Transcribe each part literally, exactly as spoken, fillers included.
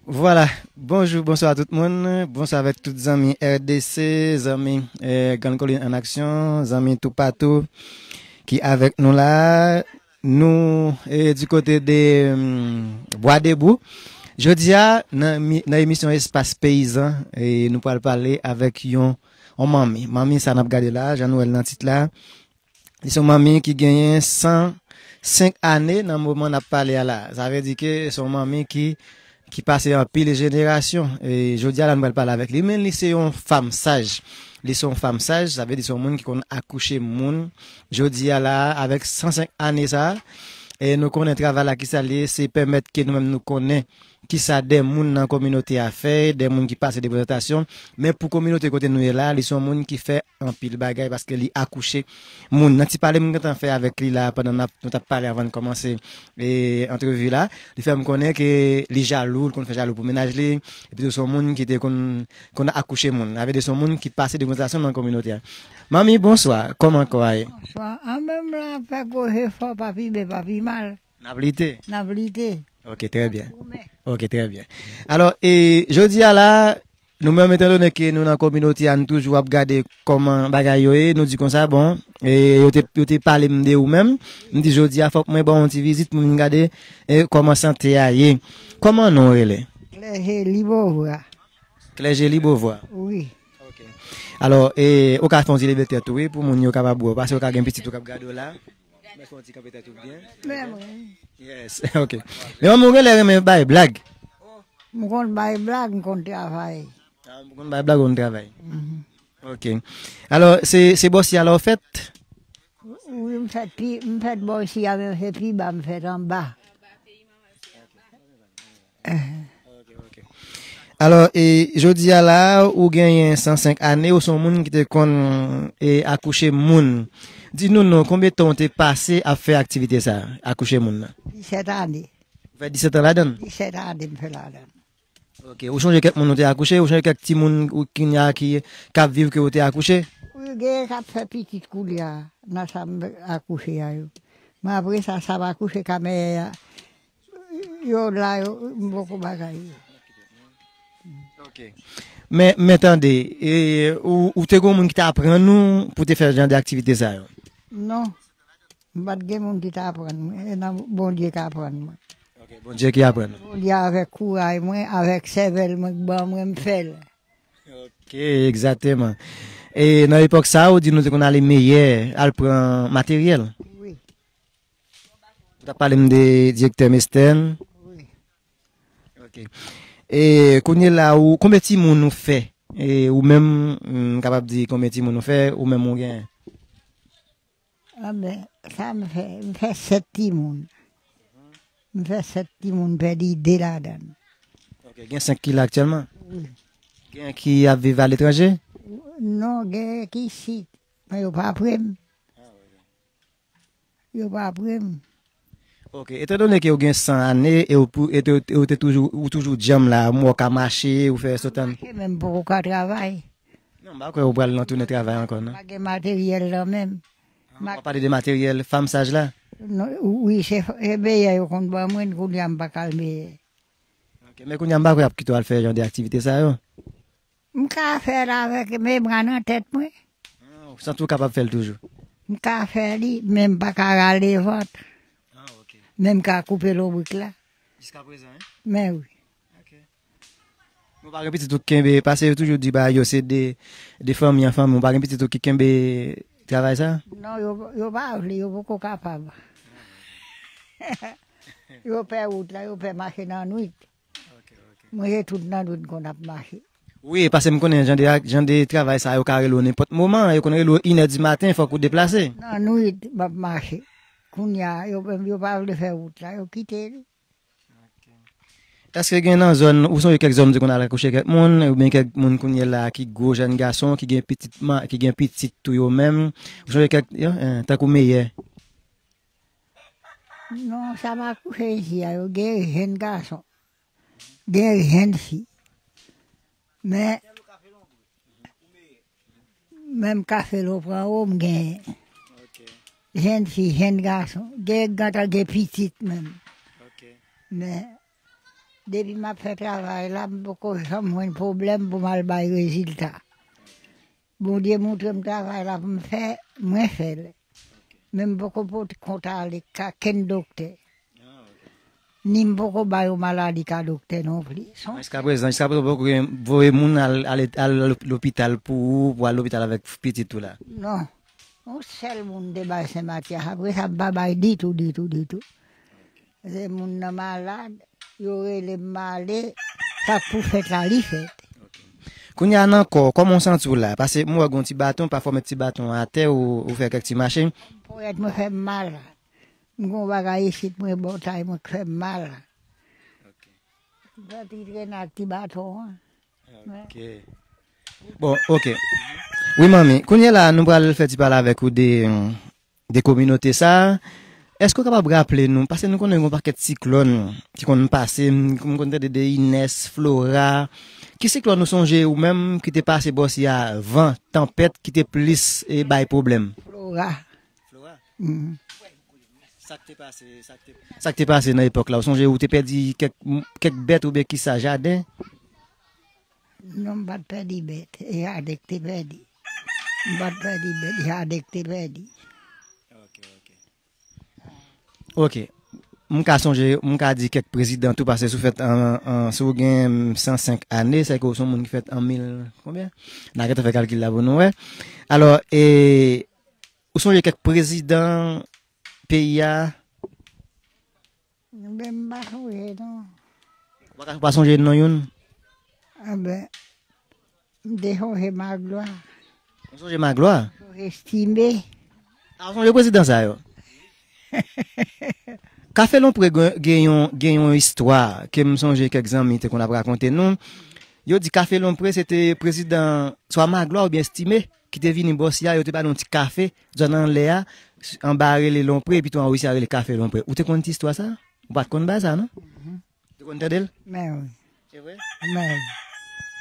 Vwala, bonjou, bonswa tout moun. Bonswa avèk tout zanmi R D C, zanmi eh, Grann Kolin an aksyon, zanmi toupatou ki avèk nou la. Nou eh, di kote de mm, Bwa Debou. Jodi a, nan, mi- nan emisyon Espas Peyizan, eh, nou pral pale avèk yon, yon manmi. Manmi sa n ap gade la, jan nou wè l nan tit la. Li se yon manmi ki genyen san senk ane nan moman n ap pale a la. Sa vle di ke se yon manmi ki, ki pase anpil jenerasyon. E jodi a la, nou pral pale avèk li. Men li se yon fanm saj. Li se yon fanm saj, sa vle di se yon moun ki konn akouche moun. Jodi a la, avèk san senk ane sa, e nou konnen travay la ki sa li ye, se pèmèt ke nou menm nou konnen kisa de moun nan kominote a fè, de moun ki pase de prezantasyon. Men pou kominote kote nou ye la, li se yon moun ki fè anpil bagay paske li akouche moun. Nan ti pale m gentan fè avèk li la pandan n ap- nou t ap pale avan n kòmanse e, antrevi la, li fè m konnen ke li jalou, li konn fè jalou pou mennaj li, epi tou se yon moun ki te konn konn akouche moun. Avè di se yon moun ki pase de prezantasyon nan kominote a. Manmi, bonswa, kòman kò a ye? Bonswa, an menm la, fè gwo jefò, pa pi byen, pa pi mal. N ap lite. N ap lite. Ok, trè byen. Goumen. Ok, trè byen. Alò, e, jodi a la, nou menm, etandone ke nou nan kominote a, nou toujou ap gade kòman bagay yo ye, nou di konsa, bon, e, yo te, yo te pale m de ou menm, m di jodi a, fòk mwen ba w yon ti vizit pou m vin gade e, kòman sante a ye. Kòman non w rele? Klèje Libovwa. Klèje Libovwa. Wi. Ok. Alò, e, ou ka fè yon ti leve tèt ou, wi, pou moun yo kapab wè w, paske ou ka gen pitit ou k ap gade w la. Mwen fè yon ti kanpe tèt ou byen. Men mwen. Yes, ok. Men manmi, ou genlè renmen bay blag. M konn bay blag, m konn travay. Ah, ou konn bay blag, ou konn travay. Mhm. Ok. Alò, se, se bò si alò w fèt? Wi, m fèt pi, m fèt bò si a, men se pi ba m fèt anba. Ok, ok. Alò, e, jodi a la, ou genyen san senk ane, ou se yon moun ki te konn e, akouche moun. Di nou non, konbyen tan ou te pase ap fè aktivite sa, akouche moun nan? Disèt ane. Ou fè disèt an ladan l? Disèt ane m fè ladan l. Ok, ou chonje kèk moun ou te akouche? Ou chonje kèk timoun ou kounye a ki, k ap viv ke ou te akouche? Wi, genyen k ap fè pitit kounye a, nan sa m akouche a yo. Men apre sa, sa m akouche kamè a, yo la, yo, m poko bagay yo. Ok. Men, men tande, e, ou, ou te gen moun ki te aprann ou pou te fè jan de aktivite sa yo? Non. M pa t gen moun ki t aprann mwen. E nan Bondye k aprann mwen. Ok, Bondye ki aprann ou. Bondye avèk kouraj mwen, avèk sèvèl mwen k ban mwen, m fè l. Ok, egzakteman. E nan epòk sa a, ou di nou te konn ale Meyè, al pran materyèl. Wi. Ou t ap pale m de direktè Mestèn. Wi. Ok. E kounye la, ou, konbyen timoun ou fè? E ou menm, m kapab di konbyen timoun ou fè, ou menm ou gen? Anben, sa m fè, m fè sèt timoun. M fè sèt timoun, pèdi de ladan l. Ok, gen senk ki la aktyèlman? Wi. Gen ki ap viv aletranje? Non, gen ki isit, men yo pa pre m. Yo pa pre m. Ok, etandone ke ou gen san ane e ou, pou- e te- e ou te toujou, ou toujou djanm la, m wè w ka mache, ou fè sot an. Mache menm poko ka travay. Non, m pa kwè ou pral nan tounen travay ankò, non. Pa gen materyèl nan men m. Ah, w ap pale de materyèl fanm saj la? Non, wi, se, se Meyè yo konn ban mwen, kounye a m pa ka al Meyè. Ok, men kounye a m pa kwè y ap kite w al fè jan de aktivite sa yo. M ka fè l avèk men bra nan tèt mwen. Ah, ou santi w kapab fè l toujou? M ka fè li, men m pa ka rale vant. Ah, ok. Men m ka koupe lonbrik la. Jiska prezan, hein? Men wi. Ok. Ou pa gen pitit ou ki kenbe, paske yo toujou di bagay yo se de, de fanmi an fanmi. Ou pa gen pitit ou ki kenbe travay sa? Non, yo, yo pa vle, yo poko kapab. Yo pè wout la, yo pè mache nan nwit. Ok, ok. Mwen se tout nan nwit m konn ap mache. Wi, paske m konnen jan de, jan de travay sa yo ka rele w nenpòt moman, yo konn rele w inè di maten, fòk ou deplase. Nan nwit, m ap mache. Kounye a, yo, yo pa vle fè wout la, yo kite li. Ok. Èske gen nan zòn, ou sonje kèk zòn ou te konn al akouche kèk moun, oubyen kèk moun kounye la ki gwo jèn gason, ki gen pitit, ma- ki gen pitit tou yo menm? Ou sonje kèk, yo, eh, tankou Meyè? Non, sa m akouche isi a, yo gen jèn gason, gen jèn fi. Men, menm kafe lo pran wo m genyen. Ok. Jèn fi, jèn gason. Gen grantan, gen pitit menm. Ok. Men, Depi m ap fè travay la, m poko janm jwenn pwoblèm pou m al bay rezilta. Bondye montre m travay la pou m fè, mwen fè l. Men m poko pote kont ale ka kenn doktè. Ni m poko bay yon maladi ka doktè non plis. Jiskaprezan, jiskaprezan, poko gen voye moun al, al, al lopital pou ou, pou al lopital avèk pitit ou la. Non. Yon sèl moun te bay Sen Matyas. Apre sa, m pa bay ditou, ditou, ditou. Se moun nan malad, yo rele m ale, sa k pou fèt la, li fèt. Kounye a nan kò w, kòman w santi w la? Paske m wè gen yon ti baton, pafwa w met ti baton atè, ou, ou fè kèk ti mache. Ponyèt mwen fè m mal. M gen yon bagay isit mwen, bòtay mwen k fè m mal. M santi l trennen ak ti baton an. Ok. Bon, ok. Wi, manmi. Kounye a la, nou pral fè ti pale avèk ou de, de kominote sa a. Èske w kapab raple nou, paske nou konnen gen yon pakèt siklòn ki konn pase, m, m konn tande de Inès, Flora. Ki siklòn ou sonje ou menm ki te pase bò si a, van, tanpèt, ki te plis, e, bay pwoblèm? Flora. Flora? Mhm. Sa k te pase, sa k te, sa k te pase nan epòk la? Ou sonje ou te pèdi kèk, kèk bèt oubyen kisa, jaden? Non, m pa t pèdi bèt. E jaden k te pèdi. M pa t pèdi bèt, jaden k te pèdi. Ok, ok. Ok. M ka sonje, m ka di kèk prezidan tou, paske si w fèt an, an, si w gen san senk ane, sèke w se yon moun ki fèt an mil, konbyen? N a gentan fè kalkil la pou nou wè. Alò, e, ou sonje kèk prezidan peyi a? Ben, m pa sonje non. Ou pa ka, ou pa sonje non youn? Anben, m te sonje Maglwa. Ou sonje Maglwa? Sonje Estimé. A, ou sonje prezidan sa yo? Kafe Lonpre gen, gen yon, gen yon istwa ke m sonje kèk zanmi te konn ap rakonte nou. Yo di Kafe Lonpre se te prezidan swa Maglwa oubyen Estimé ki te vini bò si a, yo te ba l yon ti kafe, zòn anlè a, anba a rele Lonpre, epi tou anwo isi a rele Kafe Lonpre. Ou te konn ti istwa sa? Ou pa t konn bagay sa, non? Mhm. Ou te konn tande l? Men wi. Se vre? Men wi.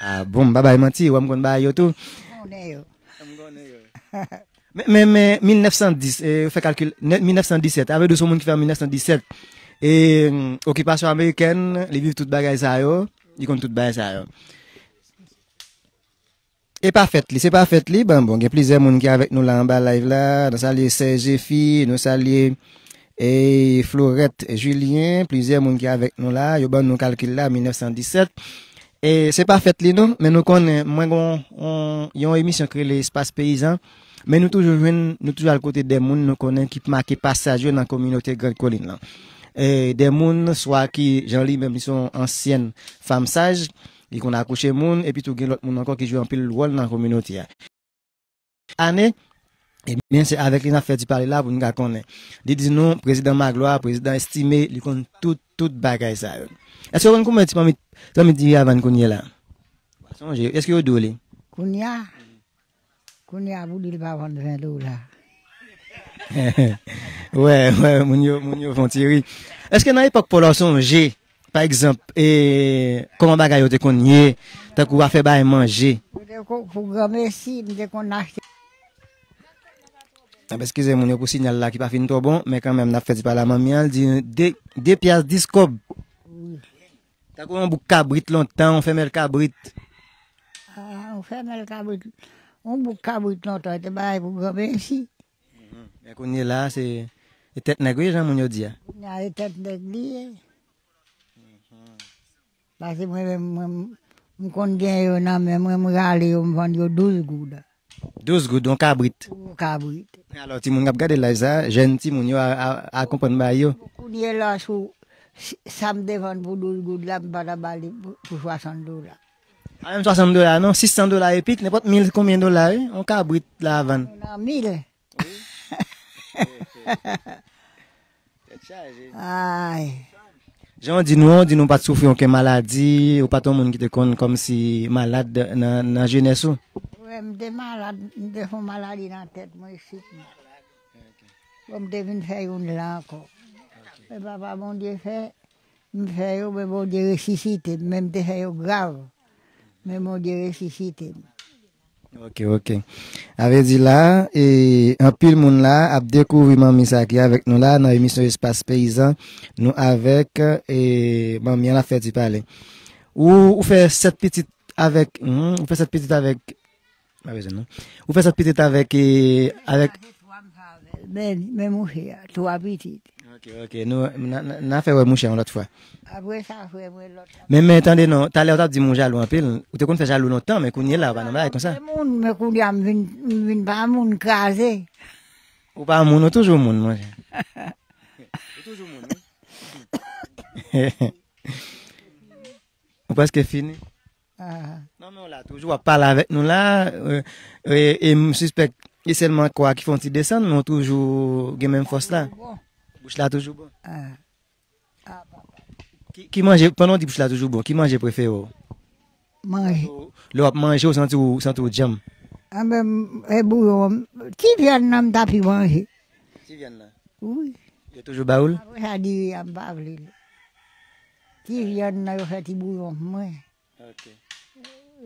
A bon, m pa bay manti, wè m konn bagay yo tou. M konnen yo. M konnen yo. Men, men, men, mil nèf san dis, e, fè kalkil, nè-, mil nèf san disèt, sa vle di se yon moun ki fè an mil nèf san disèt. E, mm, okipasyon amerikèn, li viv tout bagay sa yo, li konn tout bagay sa yo. E pa fèt li, se pa fèt li. Bon, bon, gen plizyè moun ki avèk nou la anba live la. Nou salye Sè Jefi, nou salye, e, Florette Julien, plizyè moun ki avèk nou la. Yo ban nou kalkil la, mil nèf san disèt. E se pa fèt li non, men nou konnen, mwen gon, on, yon emisyon ki rele Espas Peyizan, men nou toujou jwenn, nou toujou al kote de moun nou konnen ki make pasaj yo nan kominote Grand Kolin lan. E de moun, swa ki, jan li menm, li se yon ansyèn fanm saj, li konn akouche moun, epi tou gen lòt moun ankò ki jwe anpil wòl nan kominote a. Ane, ebyen, se avèk li n ap fè ti pale la pou n ka konnen. Li di nou, prezidan Maglwa, prezidan Estimé, li konn tout, tout bagay sa yo. Èske w konn kòman ti manmi, zanmi di Yavann kounye a la? Ou pa sonje, èske yo di w li? Kounye a? Kounye a, pou di l pa vann ven dola. Wè, wè, moun yo, moun yo fè yon ti ri. Èske nan epòk pa w la w sonje, pa egzanp, e, kòman bagay yo te konn ye, tankou afè bay manje? Pou, pou granmesi, m te konn achte. Ap eskize moun yo pou siyal la ki pa fin twò bon, men kanmenm n ap fè ti pale a manmi an, l di de, de pyas dis kòb. Wi. Tankou yon bouk kabrit lontan, yon fèmèl kabrit. A, yon fèmèl kabrit, yon bouk kabrit lontan, te bagay pou granmesi. Mhm. Men kounye a la, se, se tèt nèg wi, jan moun yo di a. Kounye a, se tèt nèg li ye. Mhm. Paske mwen menm, mwen, m konn gen yo nan men mwen, m rale yo, m vann yo douz goud. Douz goud, yon kabrit. Yon kabrit. Alò, timoun k ap gade live sa, jèn timoun yo a, a, a konprann bagay yo. Kounye a la, sou, si, sa m te vann pou douz goud la, m pa ta ba li pou, pou swasant dola. Pa menm swasant dola, non, sis san dola epi, nenpòt mil konbyen dola, wi, yon kabrit la vann. Nan mil. Wi. Tèt chaje. Ay. Jan w di nou an, w di nou pa t soufri okenn maladi, ou pa t yon moun ki te konn kòmsi malad nan, nan jenès ou? Wi, m te malad, m te fè yon maladi nan tèt mwen, isit mwen. Bon, m te vin fè youn la ankò. Men papa Bondye fè, m fè yo, men Bondye resisite m, men m te fè yo grav. Men Bondye resisite m. Ok, ok. A vle di la, e, anpil moun la ap dekouvri manmi sa ki avèk nou la nan emisyon Espas Peyizan. Nou avèk, e, manmi an, l ap fè ti pale. Ou, ou fè sèt pitit avèk, hmm, ou fè sèt pitit avèk, pa bezwen non. Ou fè sèt pitit avèk, e, avèk Men, men mouche a, twa pitit. Ok, ok. Nou, n a, n a, n a fè wè mouche yon lòt fwa. Apre sa, frè mwen lòt la. Men, men, tande non, talè ou t ap di m ou jalou anpil. Ou te konn fè jalou lontan, men kounye la, ou pa nan bagay konsa. Se moun, men kounye a, m vin, m vin pa moun kraze. Ou pa moun, ou toujou moun, monchè. Ou toujou moun, wi. Ou prèske fini. Ah. Non, men w la toujou, w ap pale avèk nou la, e, e, e m sispèk e sèlman kò a ki fè yon ti desann, men w toujou gen menm fòs la. Bon. Bouch la toujou bon. Ah. Ah, papa. Ki, ki manje, pandan w di bouch la toujou bon, ki manje prefere w? Manje. Lè w ap manje, w santi w, santi w djanm. Anben, e bouyon, ti vyann nan m ta pi manje. Ti vyann nan? Wi. Yo toujou ba ou l? Apre sa, diri a, m pa vle l. Ti vyann nan, yo fè ti bouyon pou mwen. Ok.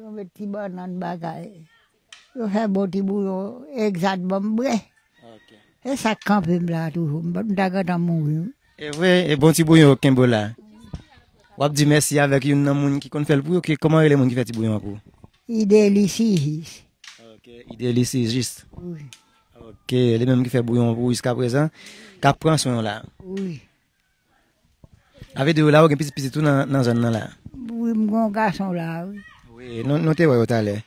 Yo met ti bannann bagay. Yo fè bon ti bouyon, egzat ban m bwè. Ok. E sa k kanpe m la toujou. M, m ta gentan mouri, wi. E vre, e bon ti bouyon yo kenbe w la. W ap di mèsi avèk youn nan moun ki konn fè l pou ou, ki, kòman rele moun ki fè ti bouyon an pou ou? Ideli Sijis. Ok, Ideli Sijis. Wi. Ok, li menm ki fè bouyon an pou ou jiskaprezan, k ap pran swen w la. Wi. A vle di w la, ou gen pitit pitit tou nan, nan zòn nan la? Wi, m gen yon gason la, wi. Wi, nou, nou te wè yo talè.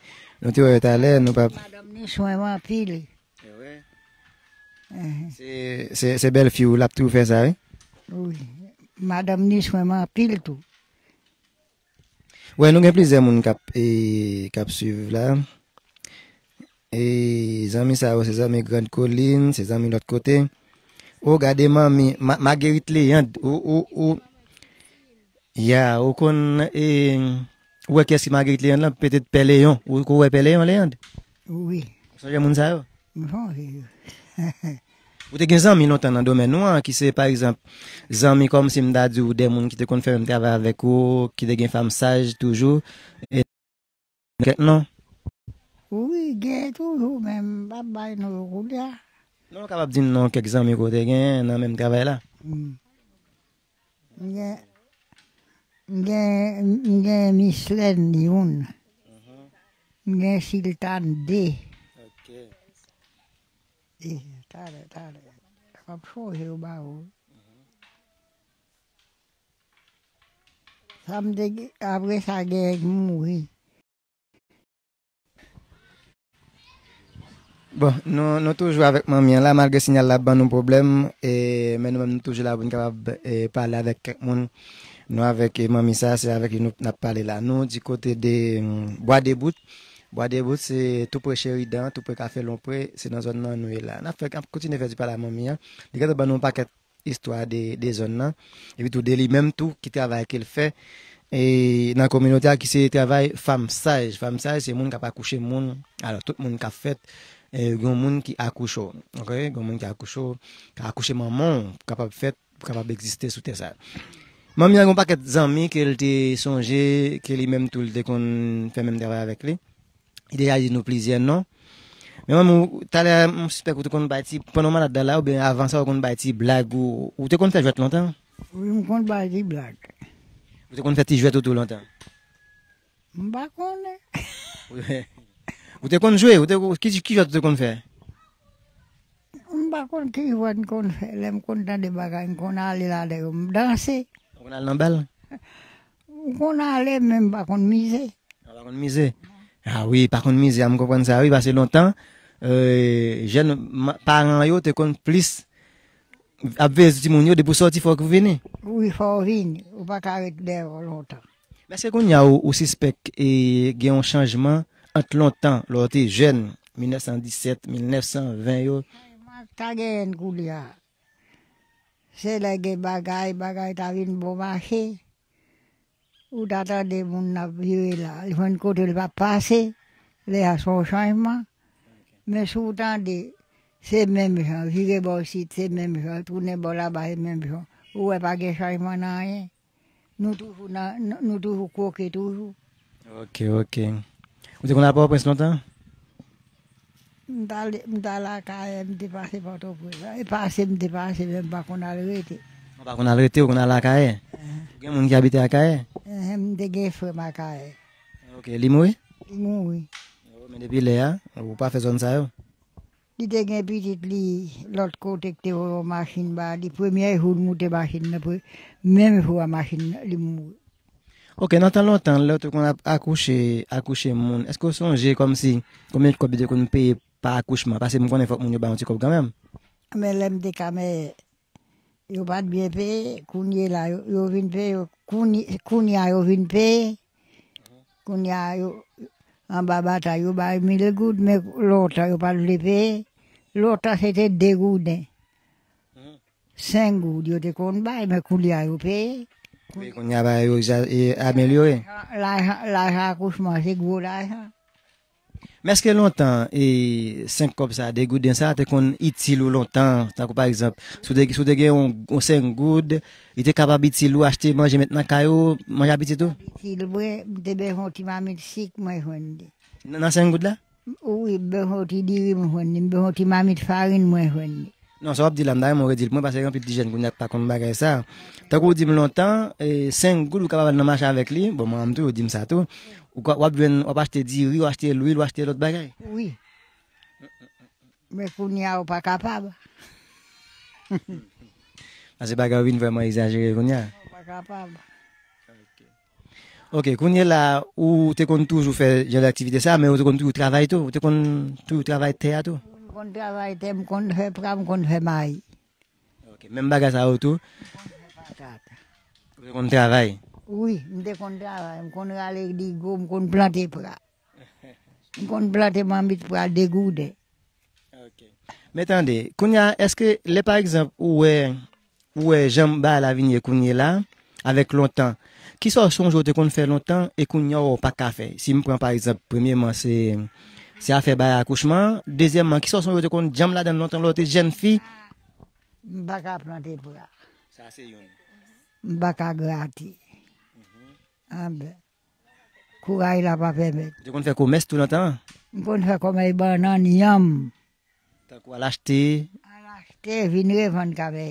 Nou te wè yo talè, nou pa... Madanm ni swen m anpil. E wi. Ehe. Se, se, se bèl fi w, l ap toujou fè sa, wi? Wi. Madanm ni swen m anpil tou. Wè, nou gen plizyè moun k ap, e, k ap swiv la. E, zanmi sa yo, se zanmi Grand Colline, se zanmi lòt kote. O, gade manmi, Ma-, Marguerite Léandre, ou, ou, ou, ya, ou konn, e, ou wè kiyès ki Marguerite Léandre lan? Petèt Pè Leyon. Ou, ou wè Pè Leyon Léandre? Wi. Ou sonje moun sa yo? M sonje yo. Ou te gen zanmi lontan nan domèn ou an, ki se, pa egzanp, zanmi kòmsi m ta di w, de moun ki te konn fè menm travay avèk ou, ki te gen fanm saj toujou, e kèk non? Wi, gen toujou, men m p ap bay non yo kounye a. Non, ou kapab di m non kèk zanmi ke w te gen nan menm travay la? Hmm. M gen, m gen, m gen Mislèn youn. Mhm. M gen Siltan de. Ok. E, talè, talè. M ap sonje yo ba ou. Mhm. Sa m te gen, apre sa gen k mouri. Bon, nou, nou toujou avèk manmi an la, malgre siyal la ap ban nou pwoblèm, e, men nou menm nou toujou la pou n kapab, e, pale avèk kèk moun. Nou avèk, e, manmi sa, se avèk li nou, n ap pale la. Nou di kote de, mm, Bwa Debout. Bwa Debout, se tou pre Cheridan, tou pre Kafe Lonpre, se nan zòn nan nou ye la. N ap fè, n ap kontinye fè ti pale a manmi an. Li gentan ban nou yon pakèt istwa de, de zòn nan. Epi tou de li menm tou, ki travay ke l fè, e, nan kominote a, ki se travay fanm saj. Fanm saj, se moun k ap akouche moun. Alò, tout moun k ap fèt, e, gen yon moun ki akouche w. Ok? Gen yon moun ki akouche w, ka akouche manman w, pou kapab fèt, pou kapab egziste sou tè sa. Manmi an gen yon pakèt zanmi ke l te sonje, ke li menm tou, l te konn fè menm travay avèk li. Li deja di nou plizyè non. Men manmi, talè, m sispèk ou te konn bay ti, pandan w malad la, la, oubyen avan sa, ou konn bay ti blag, ou, ou te konn fè jwèt lontan? Wi, m konn bay ti blag. Ou te konn fè ti jwèt ou tou lontan? M pa konnen. Ou te konn jwe, ou te, ki, ki jwèt ou te konn fè? M pa konn ki jwèt m konn fè. Lè m konn tande bagay, m konn ale ladan yo, m danse. Ou konn al nan bal? M konn ale, men m pa konn mize. Ou pa konn mize? A wi, pa konn mize, a, m konprann sa, wi, paske lontan, e, jèn, ma-, paran yo te konn plis ap veye sou timoun yo, depi w sòti, fòk ou vini. Wi, fò w vini. Ou pa ka ret deyò lontan. Men èske kounye a ou, ou sispèk, e, gen yon chanjman ant lontan, lè w te jèn, mil nèf san disèt, mil nèf san ven yo? Chanjman ta genyen kounye a. Se lè gen bagay, bagay ta vin bon mache. Ou ta tande moun nan ap vire la, li jwenn kote l p ap pase, lè a se yon chanjman. Men si w tande, se menm jan, vire bò isit, se menm jan, tounen bò laba, se menm jan. Ou wè pa gen chanjman nan anyen. Nou toujou nan, nou, nou toujou kwoke toujou. Ok, ok. Ou te konn al Pòtoprens lontan? M t ale, m t al Akayè, m te pase Pòtoprens. E pase m te pase, men m pa konn al rete. Ou pa konn al rete, ou konn al Akayè? Ou gen moun ki abite Akayè? Enhen, m te gen frè m Akayè. Ok, li mouri? Li mouri. Oh, men depi lè a, ou pa fè zòn sa yo? Li te gen pitit li lòt kote ki te voye yon machin ba li. Premye jou l moute machin nan, pre-, menm jou a machin nan, li mouri. Ok, nan tan lontan, lè w te konn ap akouche, akouche moun, èske w sonje kòmsi konbyen kòb li te konn peye pa akouchman? Paske m konnen fòk moun yo ba yon ti kòb kanmenm. Men lè m te kamè, yo pa t byen peye, kounye la, yo, yo vin peye, yo, kounye, kounye a, yo vin peye, kounye a, yo, anba batay, yo bay mil goud, men lontan, yo pa t vle peye. Lontan, se te de gouden. Senk goud yo te konn bay, men kounye a yo peye. Wi, kounye a bagay yo egza-, e, amelyore. Lajan, lajan akouchman se gwo lajan. Men èske lontan, e, senk kòb sa, de gouden sa, te konn itil ou lontan? Tankou pa egzanp, si w te, si w te gen yon, yon senk goud, li te kapab itil ou achte manje met nan kay ou, manje a pitit ou? Itil, mwen, m te bezwen yon ti mamit sik, mwen jwenn li. Nan, nan senk goud la? Wi, m bezwen yon ti diri, mwen jwenn li. M bezwen yon ti mamit farin, mwen jwenn li. Non, sa w ap di la, m ta renmen w redi l pou mwen, paske gen anpil ti jèn kounye a k pa konn bagay sa. Tankou w di m lontan, e, senk goud, ou kapab al nan mache avèk li. Bon, manman m tou, yo di m sa tou. Ou ka, w ap jwenn, w ap achte diri, w achte lwil, w achte lòt bagay. Wi. Men kounye a, ou pa kapab. Paske bagay yo vin vrèman egzajere kounye a. Ou pa kapab. Ok, kounye la, ou te konn toujou fè jan de aktivite sa, men ou te konn toujou travay tou? Ou te konn toujou travay tè a tou? M konn travay tè, m konn fè pra, m konn fè mayi. Ok, menm bagay sa yo tou? M konn fè patat. Ou te konn travay? Wi, m te konn travay. M konn rale digo, m konn plante pra. M konn plante manmit pra de gouden. Ok. Men tande, kounye a, èske lè pa egzanp ou wè, ou wè jan bagay la vin ye kounye la, avèk lontan, kisa w sonje w te konn fè lontan e kounye a w pa ka fè? Si m pran pa egzanp, premyeman, se, se afè bagay akouchman, dezyèmman, kisa w sonje w te konn djanm ladan l lontan lè w te jèn fi? M pa ka plante pra. Sa se youn. M pa ka grate. Anben. Kouray la pa pèmèt. Ou te konn fè komès tou lontan? M konn fè kòmès bannann, yanm. Tankou al achte? Al achte, vin revann kamè.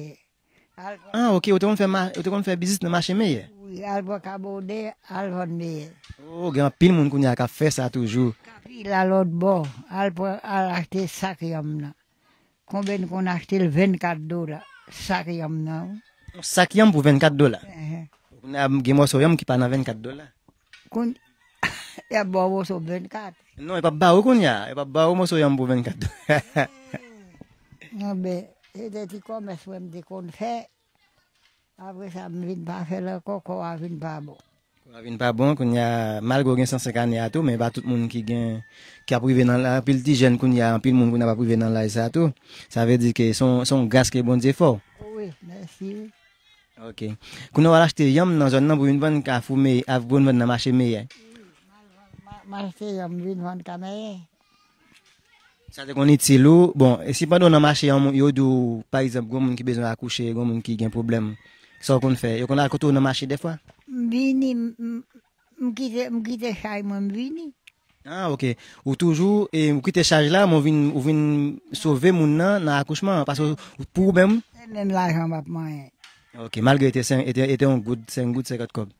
Al pran Ah, ok, ou te konn fè ma-, ou te konn fè biznis nan mache meyè? Wi, al pran kabode, al vann meyè. Oh, gen anpil moun kounye a k ap fè sa toujou. Kapila lòt bò, al pran, al achte sak yanm nan. Konbyen n konn achte l vennkat dola? Sak yanm nan, wi. Yon sak yanm pou vennkat dola? Enhen. Kounye a gen mòso yanm ki pa nan vennkat dola. Koun-, y ap ba w mòso vennkat. Non, yo p ap ba ou kounye a. Yo p ap ba ou mòso yanm pou vennkat dola. Anben, se te ti kòmès mwen m te konn fè. Apre sa, m vin pa fè l ankò, kò a vin pa bon. Kò a vin pa bon, kounye a, malgre w gen san senk ane a tou, men pa tout moun ki gen, ki ap rive nan, anpil ti jèn kounye a, anpil moun kounye a p ap rive nan laj sa tou. Sa vle di ke se yon, se yon gras ke Bondye fè w. Wi, mèsi, wi. Ok. Kounye a w al achte yanm nan zòn nan pou vin vann Kafou Meyè, pou vin vann nan mache Meyè. Wi, m al vann, m a-, m achte yanm, vin vann Kameyè. Sa te konn itil ou? Bon, e si pandan w nan mache an, yo di w, pa egzanp, gen moun ki bezwen akouche, gen moun ki gen pwoblèm, sa w konn fè? Yo konn al kote w nan mache dèfwa? M vini, m, m, m kite, m kite chay mwen, m vini. Ah, ok. Ou toujou, e, ou kite chaj la, men w vin, ou vin sove moun nan, nan akouchman an, paske w, pou ou menm. Se menm lajan m ap manyen. Ok, malgre te senk, te, te yon goud, senk goud, senkant kòb.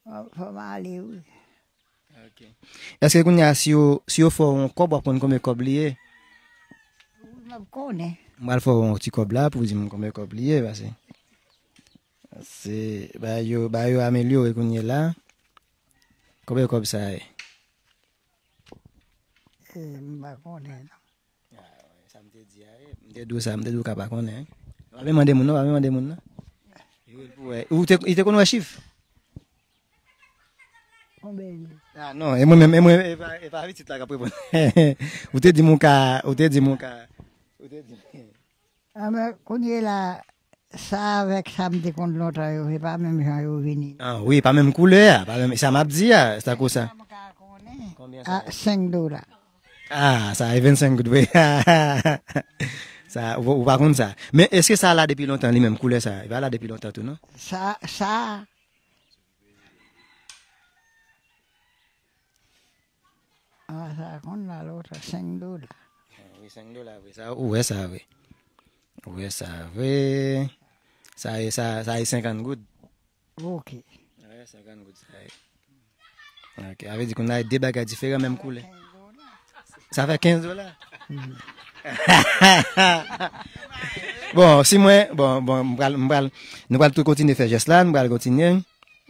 Fò, fò m ale, wi. Ok. Èske kounye a, si yo, si yo fè w yon kòb, w ap konn konbyen kòb li ye? Wi, m ap konnen. M pral fè w yon ti kòb la pou w di m konbyen kòb li ye, pase se bagay yo, bagay yo amelyore kounye la. Konbyen kòb sa ye? Eh, m pa konnen, non. Ah, sa m te di a, eh, m te di w sa, m te di w ka pa konnen. W ap vin mande moun nan, w ap vin mande moun nan. Li rele pou wè. Ou te, li te konn wè chif? Konbyen li? Ah, non, e mwen menm, e mwen, e pa, e pa pitit la k ap reponn. Ou te di m ou ka, ou te di m ou ka, ou te di m. Anben, kounye la, sa avèk sa m te konn lontan yo, se pa menm jan yo vini. Ah, wi, pa menm koulè a, pa menm, sa m ap di a, se tankou sa. Sa m ka konnen. Konbyen sa? Ah, senk dola. Ah, sa e vennsenk goud vre. Sa, ou, ou pa konn sa. Men èske sa la depi lontan li menm, koulè sa? Li pa la depi lontan tou, non? Sa, sa. Ah, sa konn la lòt senk dola. Ah, wi, senk dola, wi. Sa, ou wè sa, wi. Ou wè sa, wi. Sa e, sa, sa e senkant goud. Ok. Wi, senkant goud sa e. Ok, sa vle di kounye a de bagay diferan, menm koulè. Sa fè kenz dola? Bon, si mwen, bon, bon, m pral, m pral, nou pral tou kontinye fè jès la, nou pral kontinye.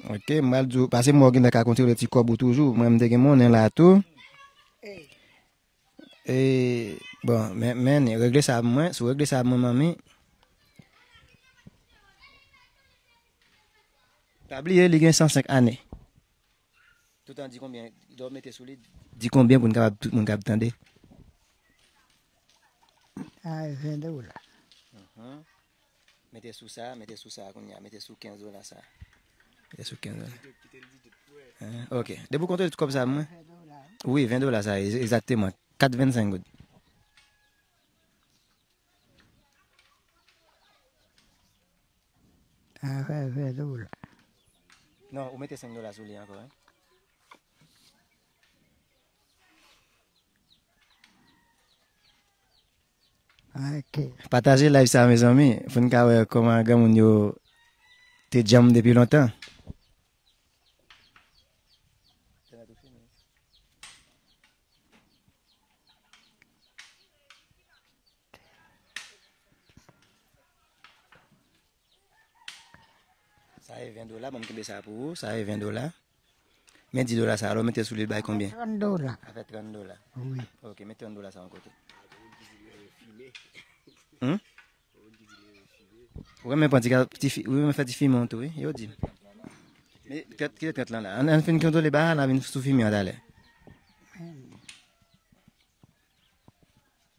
Ok, m pral di w, paske mwen gen ka kontwole ti kòb ou toujou. Mwen, m te gen monnen la tou. E, bon, men, men, regle sa pou mwen, si w regle sa pou mwen, manmi. Pa bliye, li gen san senk ane. Toutan di konbyen, lè w mete sou li, di konbyen pou n kapab, tout moun kapab tande. A, ven dola. Mhm. Mete sou sa, mete sou sa kounye a, mete sou kenz dola sa. Mete sou kenz dola. Hein, ok. Depi w konte tout kòb sa mwen. Wi, ven dola sa, e-, egzakteman. Kat vennsenk goud. Sa fè ven dola. Non, ou mete senk dola sou li ankò, hein? Ok. Pataje live sa, mezanmi, pou n ka wè kòman granmoun yo te djanm depi lontan. Sa e ven dola, ban m kenbe sa pou ou. Sa e ven dola. Men dis dola sa, alò mete sou li bay konbyen? Trant dola. Sa fè trant dola. Wi. Ok, met trant dola sa yon kote. Hmm? Ou renmen pran ti ka-, ti fi-, ou renmen fè ti fimen tou, wi, yo di m. Men, kite trant lan la. Ann, ann fin kontwole bagay la, n a vin sou fimen an talè.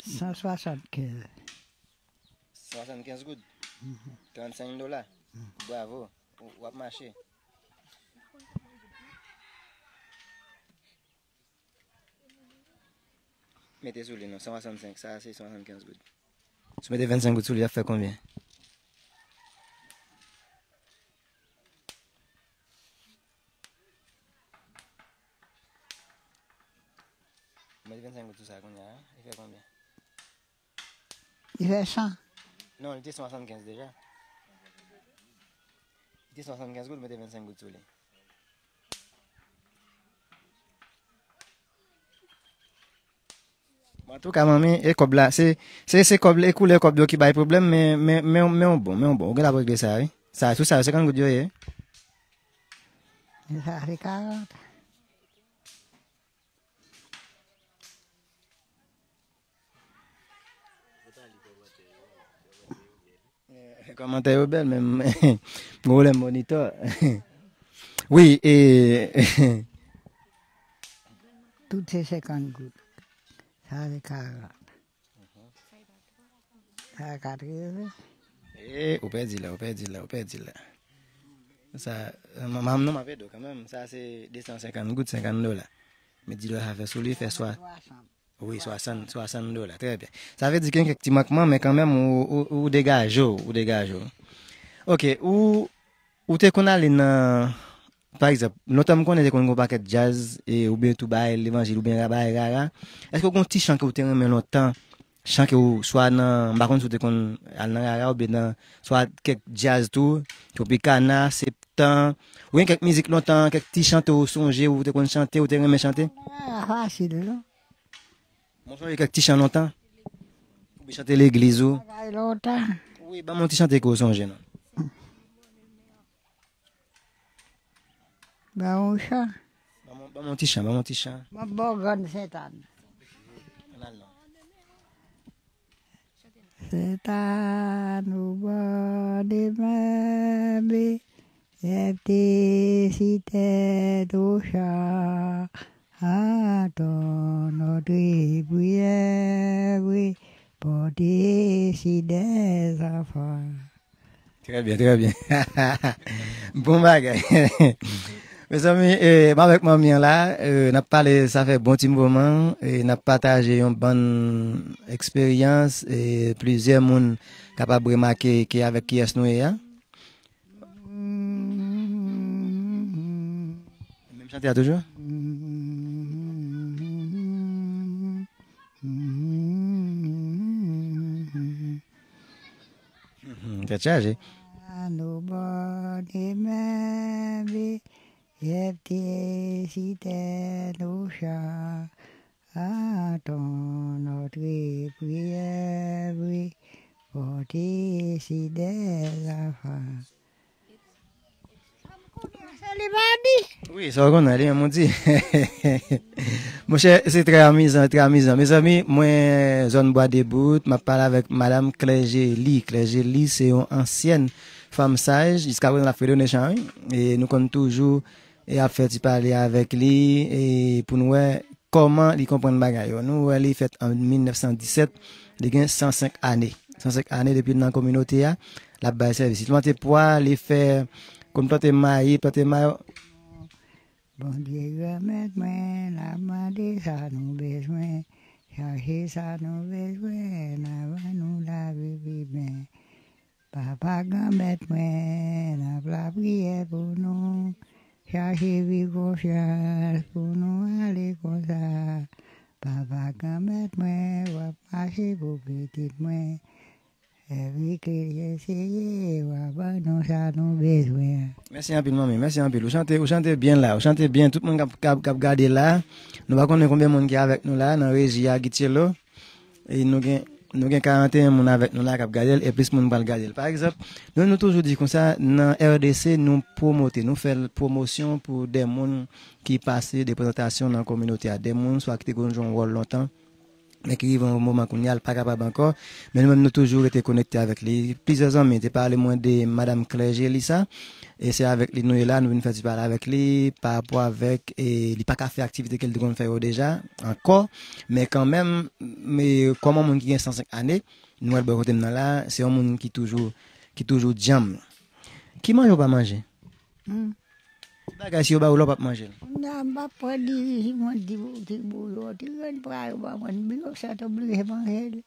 San swasannkenz. Swasannkenz goud. Trannsenk dola. Bravo. W, w ap mache. Mete sou li non, san swasannsenk, sa se swasannkenz goud. Si w mete vennsenk goud sou li, l ap fè konbyen? Mete vennsenk goud sou sa kounye a, li fè konbyen? Li fè san. Non, li te swasannkenz deja. Li te swasannkenz goud, mete vennsenk goud sou li. Bon, antouka, manmi, e kòb la, se, se, se kòb, e koulè kòb yo ki bay pwoblèm, men, men, men, men w bon, men w bon. Ou gen la pou regle sa, wi. Sa, sou sa, senkant goud yo ye. Sa se karant. Eh, kòmantè yo bèl, men m gen pwoblèm monitò. Wi, e, tout se senkant goud. Sa se karant. Sa katrevyen. E, ou pèdi la, ou pèdi la, ou pèdi la. Sa, m, m, non, m ap ede w kanmenm. Sa se de san senkant goud, senkant dola. Men dis dola sa fè sou li, fè swa. Wi, swasant, swasant dola. Trè byen. Sa vle di gen kèk ti mankman, men kanmenm, ou, ou, ou degaje w, ou degaje w. Ok, ou, ou te konn ale nan, pa egzanp, lontan m konnen te konn gen yon pakèt djaz, e, oubyen tou bagay levanjil, oubyen bagay rara. Èske w gen yon ti chan ke w te renmen lontan? Chan ke w, swa nan, m pa konn si w te konn al nan rara, oubyen nan, swa kèk djaz tou, Tropicana, Septan, oubyen kèk mizik lontan, kèk ti chante w sonje, ou te konn chante, ou te renmen chante? Ah, fasil, non? Mwen sonje kèk ti chan lontan. Ou te chante legliz ou. Bagay lontan. Wi, ban m yon ti chante ke w sonje, non. Ban m yon chan. Ban m, ban m yon ti chan, ban m yon ti chan. Mwen bon grann Sentàn. Ann al non. Sentàn, o bò de mè, be, Jèfte si tèt Ochan, antann nòtre priyè, wi, pòte si dèzanfan. Trè byen, trè byen. Bon bagay. Mezanmi, eh, m avèk manmi an la, eh, n ap pale, sa fè bon ti moman, eh, n ap pataje yon bann eksperyans, eh, plizyè moun kapab remake ke avèk kiyès nou ye a. Menm chante a toujou? Tèt chaje. Nos bonnes mains, F T si tè nos chants, entends notre prière, oui, fortifie tes enfants. Wi, sa w konnen, li menm ou di. Monchè, se trè amizan, trè amizan. Mezanmi, mwen, zòn Bwa Debout, m ap pale avèk madanm Klèjeli. Klèjeli se yon ansyèn fanm saj, jiskaprezan l ap fredone chan, wi. E nou konn toujou e ap fè ti pale avèk li e pou n wè kòman li konprann bagay yo. Nou wè li fèt an mil nèf san disèt, li gen san senk ane. San senk ane depi l nan kominote a, l ap bay sèvis. Li plante pwa, li fè, konn plante mayi, plante mayo. Bondye Granmèt mwen, n ap mande sa nou bezwen, chache sa nou bezwen, n ap ban nou lavi pi byen. Papa Granmèt mwen, n ap lapriyè pou nou, chache viv konfyans pou nou ale konsa. Papa Granmèt mwen, w ap mache pou pitit mwen. Evite eseye, w ap ban nou sa nou bezwen. Mèsi anpil, manmi. Mèsi anpil. Ou chante, ou chante byen la. Ou chante byen. Tout moun k ap, k ap, k ap gade la. Nou pa konnen konbyen moun ki avèk nou la, nan reji a, Guichello. E nou gen, nou gen karanteyen moun avèk nou la k ap gade l, e plis moun pral gade l. Pa egzanp, nou, nou toujou di konsa, nan R D C, nou pwomote, nou fè l pwomosyon pou de moun ki pase de prezantasyon nan kominote a. De moun, swa ki te konn jwe yon wòl lontan, men ki rive yon moman kounye a, l pa kapab ankò. Men nou menm, nou toujou rete konekte avèk li. Plizyè zanmi te pale mwen de madanm Klèje Lisa. E se avèk li nou ye la, nou vin fè ti pale avèk li pa rapò avèk, e li pa ka fè aktivite ke l te konn fè yo deja ankò, men kanmenm, men kòm yon moun ki gen san senk ane, nou wè l bò kote m nan la, se yon moun ki toujou, ki toujou djanm. Ki manje w pa manje? Hmm. Ti bagay, si yo ba ou la, w p ap manje l? Non, m p ap pran diri, si mwen di, ti bouyon, ti grenn pwa yo ba mwen, m santi oblije manje l.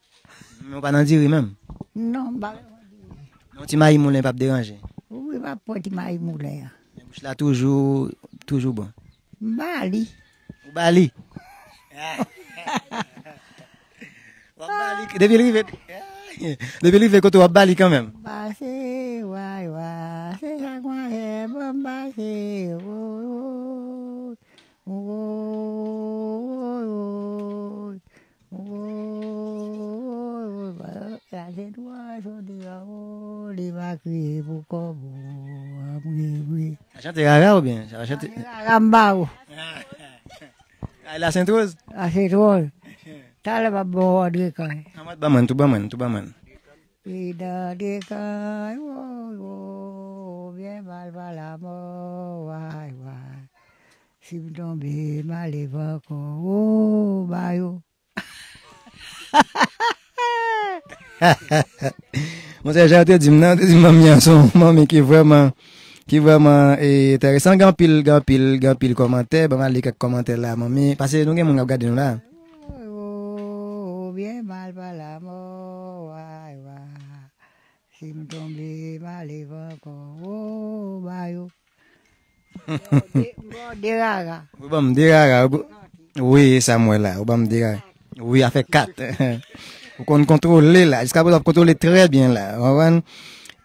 Men w pa nan diri menm? Non, m pa renmen diri. Men yon ti mayi moulen p ap deranje? Wi, m ap pran ti mayi moulen an. Men bouch la toujou, toujou bon? M ba li. Ou ba li? W ap ba li, depi l rive, depi l rive kote w, w ap ba li kanmenm? Pase, way, way, se sa k manje, ban m pase, woy, woy, woy, woy. Woy, woy, woy, la se twa soti anwo, li va kriye pou kòb ou, an priye, priye. Sa chante rara oubyen? Sa chante rara m ba ou. Ay, la Sentwoz? La Sentwoz. Talè m ap ba w Andrekan. An mwen, ban mwen, tou ban mwen, tou ban mwen. Li dan de kay, woy, woy, byen mal pa lamò, way, way. Si m tonbe, m ale ankò, wo, ba yo. Monchè, jan yo te di m nan, yo te di m manmi an se yon manmi ki vrèman, ki vrèman, e, enteresan. Gen anpil, gen anpil, gen anpil kòmantè. Ban m al li kèk kòmantè la, manmi. Paske nou gen moun k ap gade nou la. Ou byen mal pa lamò, way, way. Si m tonbe, m ale ankò, wo, ba yo. Bon, de, bon, de rara. Ou ban m de rara. Ou, wi, sa m wè la. Ou ban m de rara. Wi, afè kat. Ou konn kontwole la. Jiskaprezan w ap kontwole trè byen la. Ou konprann?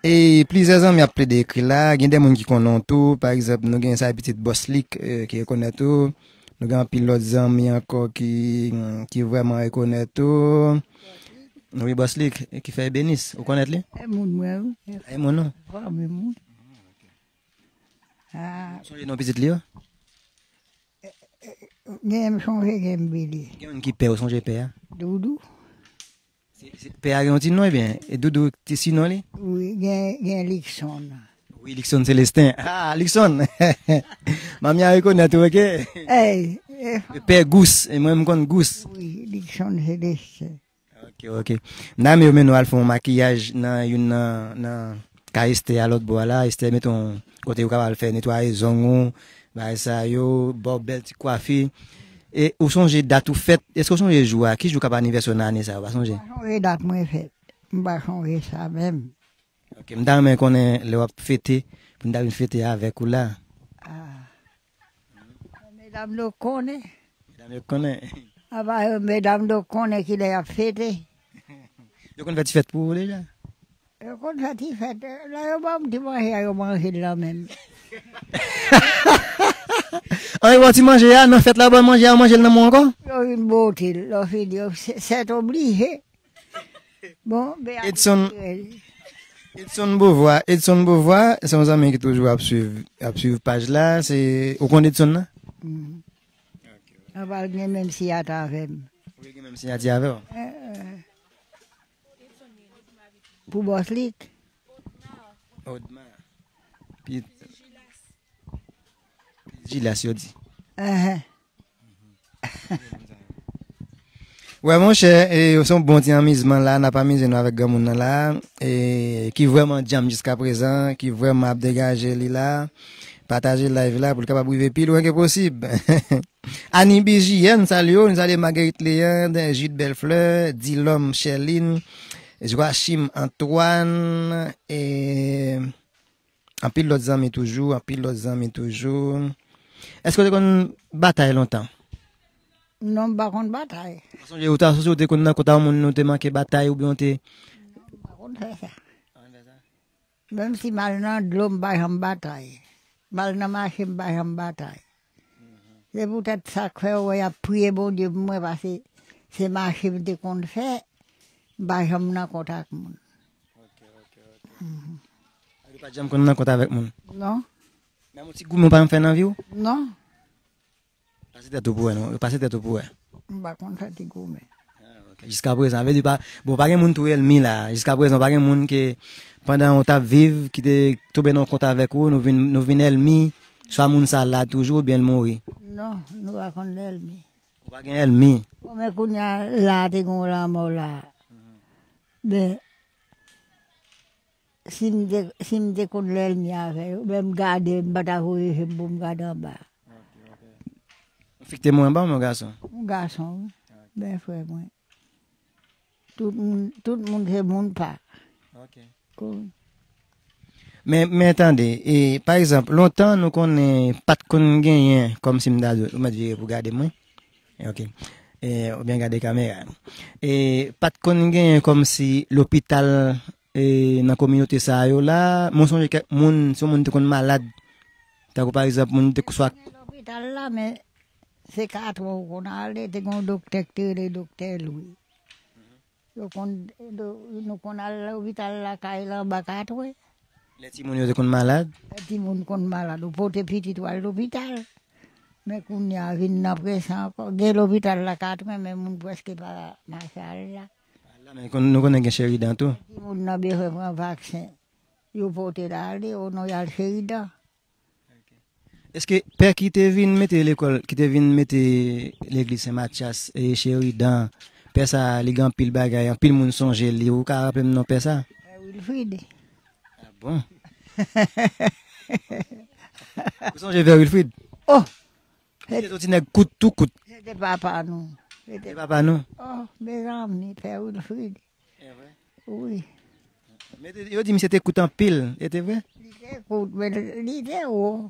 E plizyè zanmi ap plede ekri la. Gen de moun ki konnen w tou. Pa egzanp, nou gen sa pitit Bòslik, eh, ki rekonèt ou. Nou gen anpil lòt zanmi ankò ki, ki vrèman rekonèt ou. Wi, Bòslik, ki fè ebenis. Ou konèt li? E moun mwen, wi. E moun ou? Fanmi m, wi. Ah. Ou sonje non pitit li yo? Gen m sonje, gen m bliye. Gen moun ki pè, ou sonje pè a? Doudou. Se, se, pè a gen yon ti non, ebyen, e Doudou ti si non li? Wi, gen, gen Likson. Wi, Likson Selesten. Ah, Likson! Manmi a rekonèt ou, oke? Ey, eh. Pè Gous, e mwen m konn Gous. Wi, Likson Selesten. Ok, ok. M ta renmen yo mennen w al fè yon makiyaj nan youn nan, nan kay Estè a lòt bò a la. Estè mete yon kote ou kapab al fè netwaye zong ou, bagay sa yo, ba w bèl ti kwafi. E ou sonje dat ou fèt? Èske ou sonje jou a? Ki jou k ap anivèsè w nan ane sa a? Ou pa sonje? M pa sonje dat mwen fèt. M pa sonje sa menm. Ok, m ta renmen konnen lè w ap fete, pou n ta vin fete avèk ou la. Ah. Medam yo konnen. Medam yo konnen. Apa yo, medam yo konnen kilè y ap fete. Yo konn fè ti fèt pou ou deja? Yo konn fè ti fèt. Lè yo ban m ti manje a, yo manje l nan men m. An, yo ba w ti manje a, nan fèt la, yo ba w manje a, yo manje l nan men w ankò? Yo vin bote l, lè w fini, yo, sè, sèt oblije. Bon, be Edson, Edson Beauvoir, Edson Beauvoir, se yon zanmi ki toujou ap swiv, ap swiv paj la. Se, ou konn Edson nan? Mhm. An pral gen menm siyati avè m. Ou gen menm siyati avè w? Eh, eh. Pou bòs li? Odma. Pi Jilas, yo di. Enhen. Wè, monchè, e, se yon bon ti anmizman la, n ap amize nou avèk granmoun nan la, e, ki vrèman djanm jiska prezan, ki vrèman ap degaje li la. Pataje live la pou l kapab rive pi lwen ke posib. Annie B J N, n salye w, n salye Marguerite Léandre, Jude Bellefleur, Dilom Sherline, Joachim Antoine, e, anpil lòt zanmi toujou, anpil lòt zanmi toujou. Èske w te konn batay lontan? Non, m pa konn batay. Ou sonje, ou ta, sonje ou te konn nan kont a yon moun, ou te manke batay oubyen ou te... Non, m pa konn fè sa. Menm si m al nan dlo, m pa janm batay. M al nan mache, m pa janm batay. Se poutèt sa k fè w wè y ap priye Bondye pou mwen, paske se mache m te konn fè, m pa janm nan kont ak moun. Mhm. Ou pa t janm konn nan kont avèk moun? Non. Menm yon ti goumen ou pa janm fè nan vi w? Non. Pase tèt ou pou wè, non. Pase tèt ou pou wè. M pa konn fè ti goumen. Ah, ok. Jiska prezan, vle di pa, bon, pa gen moun tou ènmi la. Jiska prezan, pa gen moun ke pandan w t ap viv, ki te tonbe nan kont avèk ou, nou vin, nou vin ènmi, swa moun sa la toujou oubyen l mouri. Non, nou pa konn ènmi. Ou pa gen ènmi. Bon, men kounye a la, te gen yon lanmò la. Men, si m te, si m te konn lènmi avè yo, men m gade, m pa ta voye je m pou m gade anba. Ou fik te mouri anba oubyen yon gason? Yon gason, wi. Men frè mwen. Tout moun, tout moun se moun pa. Ok. Ko- Men, men tande, e, pa egzanp, lontan nou konnen pa t konn genyen, kòmsi m ta di, ou mèt vire pou gade mwen. Ok. E, oubyen gade kamera. E, pa t konn genyen kòmsi lopital, e, nan kominote sa yo la. Mwen sonje kèk moun, si yon moun te konn malad, tankou pa egzanp, moun te swa... Lopital la, men se katwen ou konn ale, te gen yon doktè ki te rele doktè Lwi. Yo konn, do-, nou konn al lopital lakay la anba katwen. Lè timoun yo te konn malad? Lè timoun konn malad, ou pote pitit ou al lopital. Men kounye a vin nan prese ankò. Gen lopital la katwen, men moun prèske pa mache al la. Al la, men konn-, nou konnen gen Cheridan tou. Timoun nan bezwen pran vaksen. Yo pote l ale, o non y al Cheridan. Èske pè ki te vin mete lekòl, ki te vin mete legliz Sen Matyas e Cheridan, pè sa a, li gen anpil bagay, anpil moun sonje li. Ou ka raple m non pè sa? Pè Wilfrid. Ah bon? Ou sonje pè Wilfrid? Oh! Li te yon ti nèg kout, tou kout. Se te papa nou. Se te papa nou? Oh, mezanmi, pè Wilfrid. E vre? Wi. Men te, yo di misye te kout anpil, e te vre? Li te kout, men li te wo.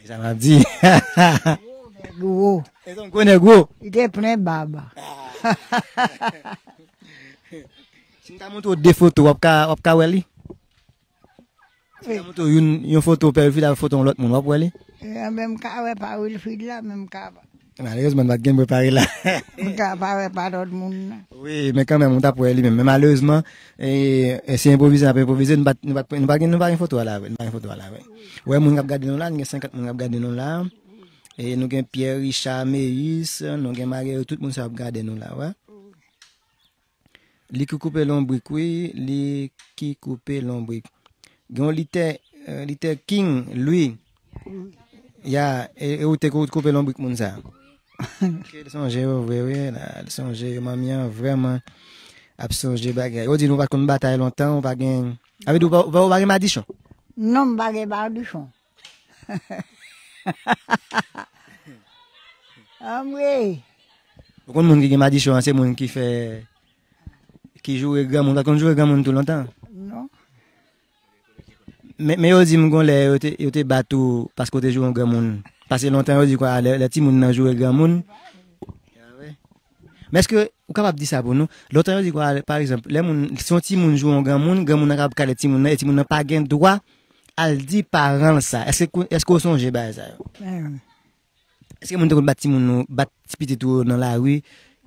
E sa m ap di. Gwo nèg wo. E se yon gwo nèg wo. Li te plen bab. Si m ta montre w de foto, w ap ka, w ap ka wè li? Si m ta montre w youn, yon foto, pè Wilfrid avèk foto yon lòt moun, w ap wè li? E, men m ka wè pa Wilfrid la, men m ka Malerezman, nou pa t gen prepare la. M ka pa wè pa lòt moun nan. Wi, men kanmenm, ou t ap wè li menm. Men malerezman, e, e se enpwovize, n ap enpwovize, nou pa t, nou pa t, nou pa gen, nou pa gen foto a la vre, nou pa gen foto a la vre. Ou wè moun k ap gade nou la, nou gen senkant moun k ap gade nou la. E nou gen Pierre Richard Meyis, nou gen Marguerite, tout moun sa ap gade nou la, wè. Li ki koupe lonbrik, wi, li ki koupe lonbrik. Gen yon Lite, eh, Lite King, Louis. Ya, e, e ou te kou-, koupe lonbrik moun sa. Ke l sonje yo vre, wi, la, l sonje yo, manmi an vrèman ap sonje bagay. Ou di nou pa t konn batay lontan, ou pa gen, sa vle di ou pa, ou pa, ou pa gen madichon? Non, m pa gen madichon. Anmwe. Ou konn moun ki gen madichon an, se moun ki fè, ki joure granmoun. Ou pa t konn joure granmoun tou lontan? Non. Men, men yo di m gon lè yo te, yo te bat ou paske w te joure yon granmoun. Pase lontan yo di kwa, lè, lè timoun nan joure granmoun. Men èske Ou kapab di sa pou nou. Lontan yo di kwa, pa egzanp, lè moun, si yon timoun joure yon granmoun, granmoun nan kapab kale timoun nan, e timoun nan pa gen dwa al di paran l sa. Èske, èske w sonje bagay sa yo? Èske moun te konn bat timoun ou, bat ti pitit ou nan lari?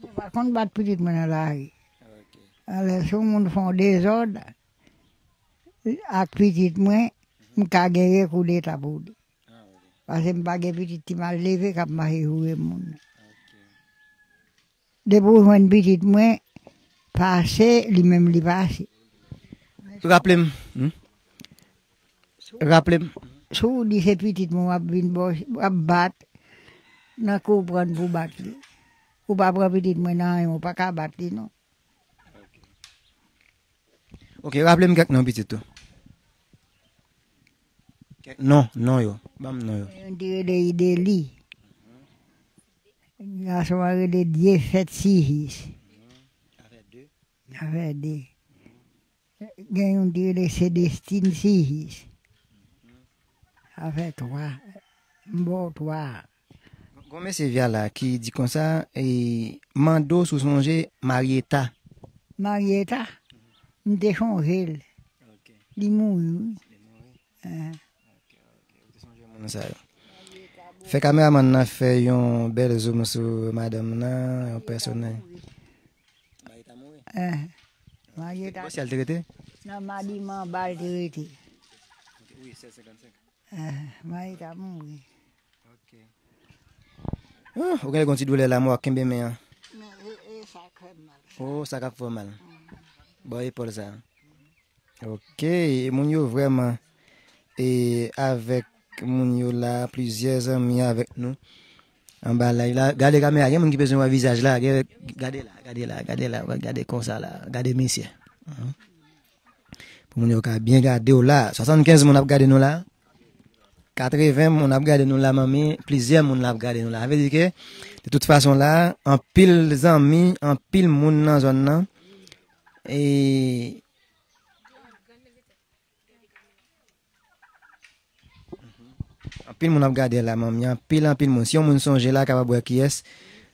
Mwen pa konn bat pitit mwen nan lari. Alè, si yon moun fè yon dezòd, ak pitit mwen, m ka gen rekou deta pou li. Paske m pa gen pitit ki mal leve k ap mache joure moun. Depi w jwenn pitit mwen pase, li menm li pase. Raple m. Hmm? Raple m. Si w di se pitit mwen w ap vin bò, w ap bat, nan ki w pran pou bat li? Ou pa pran pitit mwen nan anyen, ou pa ka bat li non. Ok, raple m kèk non pitit ou. Kèk non, non yo. Ban m non yo. Youn te rele Ideli. Gason an rele Dyefèt Sihis. Sa fè de. Sa fè de. Gen youn te rele Selestin Sihis. Sa fè twa. M ba w twa. Gon mesye Vyala ki di konsa, e, mande w si w sonje Marieta. Marieta? M te sonje l. Li mouri, wi. Li mouri? Eh. Ok, ok. Ou te sonje moun sa yo. Fè kameramann nan fè yon bèl zoom sou madanm nan, yon pèsonaj. Marieta mouri? Eh. Marieta. Bò si al te rete? Nan Madiman anba l te rete. Ok, wi, sèz senkannsenk. Eh, Marieta mouri. Ok. Ah, ou genlè gon ti doulè la, mwen w ap kenbe men an. Men, e, e sa k fè m mal. Oh, sa k ap fè w mal. Bò epòl sa. Ok, moun yo vrèman, e, avèk moun yo la, plizyè zanmi avèk nou. Anba live la, gade kamera, gen moun ki bezwen wè vizaj la, gen, gade la, gade la, gade la, gade konsa la, gade misye. Pou moun yo ka byen gade w la. Swasannkenz moun ap gade nou la. Katreven moun ap gade nou la, manmi. Plizyè moun ap gade nou la. Sa vle di ke, de tout fason la, anpil zanmi, anpil moun nan zòn nan. E Anpil moun ap gade la, manmi. Anpil, anpil moun. Si yon moun sonje la, kapab wè kiyès.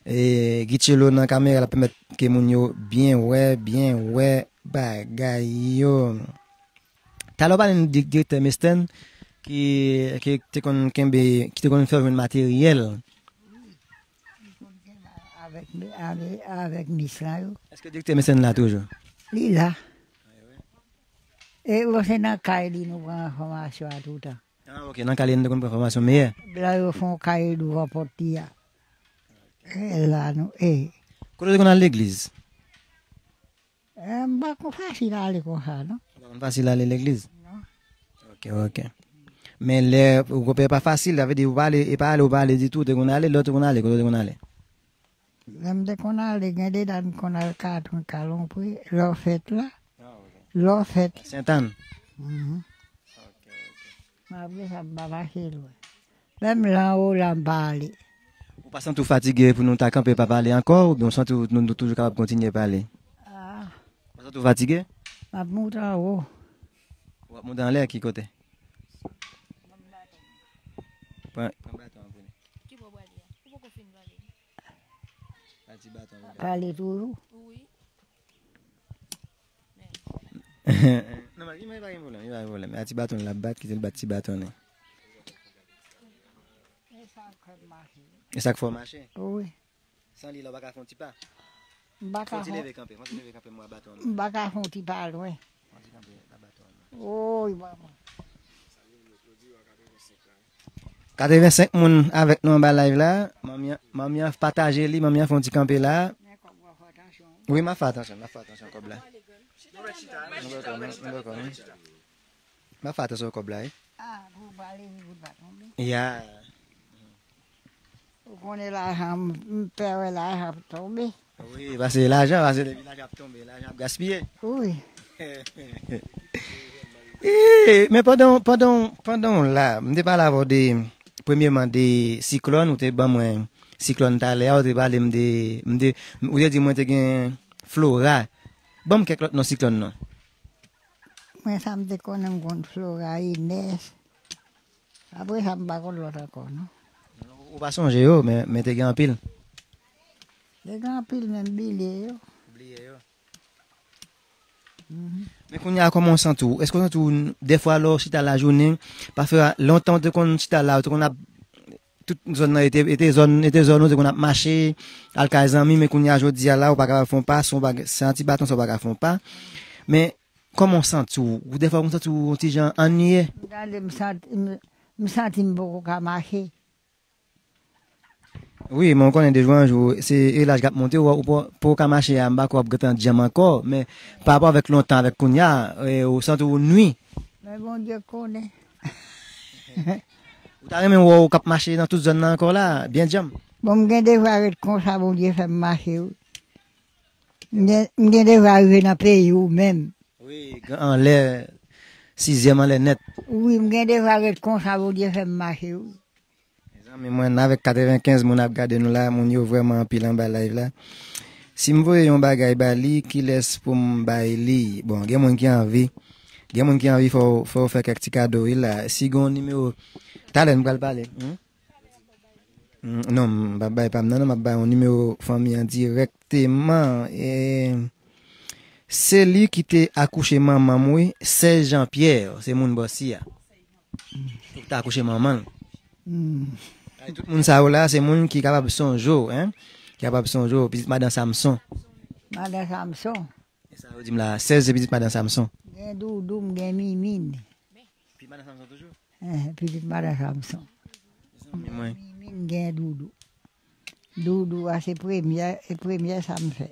E, Guichello nan kamera la pèmèt ke moun yo byen wè, byen wè bagay yo. Talè w pale n di direktè Mesten ki, ki te konn kenbe, ki te konn fè w jwenn materyèl. Avèk, avèk, avèk mis la yo. Èske direktè Mesten la toujou? Li la. E bon, se nan kay li nou pran enfòmasyon a toutan. Ah, ok, nan kay li nou te konn pran enfòmasyon meyè. Blan yo fè yon kay douvan pòt li a. E la nou, e. Kote w te konn al legliz? E, m pa konn fasil ale konsa, non. Ou pa konn fasil ale legliz? Non. Ok, ok. Men lè ou konpè pa fasil, sa vle di ou pa ale, e pa ale, ou pa ale ditou, ou te konn ale, lè ou te konn ale, kote w te konn ale? Lè m te konn ale, gen de dat m konn al Katwen, Kalonpre, Lòfèt la. Ah, ok. Lòfèt. Sentàn. Mhm. Ok, ok. Men apre sa, m pa mache lwen. Menm lan anwo la, m pa ale. Ou pa santi w fatige pou nou ta kanpe, pa pale ankò, oubyen w santi w, nou, nou toujou kapab kontinye pale? Ah. Ou pa santi w fatige? M ap moute anwo. W ap moute anlè, ki kote? Pran, pran baton an pou li. Ki bò w prale a? Ou poko fin pale. Pati baton an. Pale toujou? Wi. Non, men, li pa gen pwoblèm, li pa gen pwoblèm. A ti baton l ap bat, kite l bat ti baton li. E sa k fè w mache? Wi. San li la, w pa ka fè yon ti pa? M pa ka fè yon ti leve kanpe, fè yon ti leve kanpe, m wè baton an. M pa ka fè yon ti pa lwen. Fè yon ti kanpe, la baton an. Woy, manman. Katrevensenk moun avèk nou anba live la. Manmi an, manmi an pataje li, manmi an fè yon ti kanpe la. Wi, m ap fè atansyon, m ap fè atansyon kòb la. M dakò, m dakò, m dakò, wi. M ap fè atansyon kòb la, wi. Ah, pou pale, wi, pou pa tonbe. Ya. Ou konnen lajan, m, m pè wè lajan ap tonbe. Wi, paske lajan, paske depi lajan ap tonbe, lajan ap gaspiye. Wi. Eh, men pandan, pandan, pandan w la, m te pale avè w de, premyèman, de siklòn, ou te ban mwen siklòn talè a, ou te pale m de, m de, ou te di mwen te gen Flora. Ban m kèk lòt non siklòn non. Mwen sa m te konnen, m konn Flora, Inès. Apre sa, m pa konn lòt ankò, non. Ou pa sonje yo, men, men te gen anpil. Yo gen anpil menm bliye yo. Bliye yo. Men kounye a, kòman w santi w? Èske w santi w, dèfwa, lè w chita lajounen, pafwa lontan w te konn chita la, w te konn ap, tout zòn nan, ete, ete zòn, ete zòn ou te konn ap mache, al kay zanmi, men kounye a, jodi a la, ou pa kapab fè yon pa, san w pa, se yon ti baton, san w pa ka fè yon pa. Men, kòman w santi w? Ou dèfwa, ou santi w yon ti jan anniye? Gade, m santi, m, m santi m poko ka mache. Wi, men w konnen de jou an jou, se e laj k ap monte, ou, ou pou, pou w ka mache a, m pa kwè w ap gentan djanm ankò, men pa rapò avèk lontan, avèk kounye a, e, ou santi w nwi. Men Bondye konnen. Ou ta renmen wè w k ap mache nan tout zòn nan ankò la, byen djanm? Bon, m gen devwa ret konsa, Bondye fè m mache, wi. M gen, m gen devwa rive nan peyi ou menm. Wi, anlè, sizyèm anlè nèt. Wi, m gen devwa ret konsa, Bondye fè m mache, wi. Mezanmi, mwen avèk katrevenkenz moun ap gade nou la, moun yo vrèman anpil anba live la. Si m voye yon bagay ba li, kilès pou m bay li? Bon, gen moun ki anvi. Gen moun ki anvi, fò, fò w fè kèk ti kado, wi la. Si gen yon nimewo, talè n pral pale. Hmm? Hmm, non, m p ap bay pa m nan, non, m ap bay yon nimewo fanmi an dirèkteman. E, se li ki te akouche manman m, wi, Sèz Jean Pierre, se moun bòsi a. Ou ta akouche manman l. Hmm. Ay, tout moun sa yo la, se moun ki kapab sonje w, en. Ki kapab sonje w, pitit madan Samson. Madan Samson. E sa yo di m la, Sèz se pitit madan Samson. Gen Doudou, m gen Mimin. Pitit madan Samson toujou? Eh, pitit madan Samson. Zanmi mwen. Mimin gen Doudou. Doudou a se premyè, e premyè sa m fè.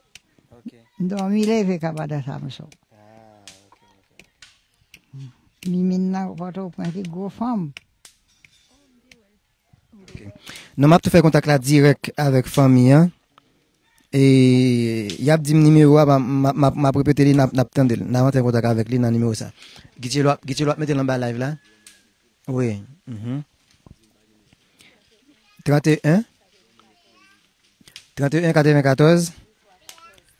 Ok. M dòmi leve ka madan Samson. Ah, ok, ok. Mimin nan Pòtoprens, se gwo fanm. Ok. Non, m ap tou fè kontak la dirèk avèk fanmi an. E y ap di m nimewo a, m ap, m ap, m ap repete li, n ap, n ap tande l. N ap antre an kontak avèk li nan nimewo sa. Guitchelo ap, Guitchelo ap mete l anba live la. Wi. Mhm. Trannteyen, trannteyen katrevenkatòz,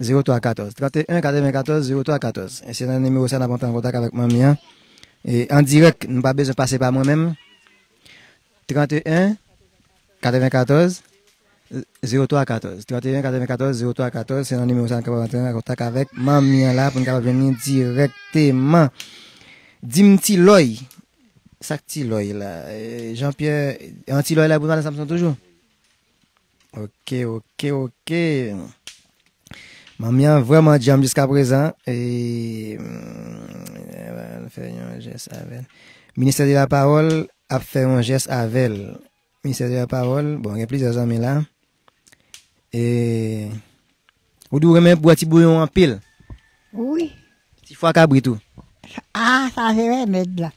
zewo twa katòz. Trannteyen katrevenkatòz, zewo twa katòz. E se nan nimewo sa n ap antre an kontak avèk manmi an. E an dirèk, nou pa bezwen pase pa mwen menm. Trannteyen katrevenkatòz, zewo twa katòz. Trannteyen katrevenkatòz, zewo twa katòz, se nan nimewo sa n kapab antre an kontak avèk manmi an la pou n kapab jwenn li dirèkteman. Di m Ti Lòy. Sa k Ti Lòy la? E, Jean Pierre, an Ti Lòy la pou madan Samson toujou? Ok, ok, ok. Manmi an vrèman djanm jiska prezan. E, mm, fè yon jès avè l. Ministè de la Pawòl ap fè yon jès avè l. Ministè de la Pawòl, bon, gen plizyè zanmi la. E, ou di w renmen bwè ti bouyon anpil? Wi. Ti fwa kabrit ou? Ah, sa se remèd la.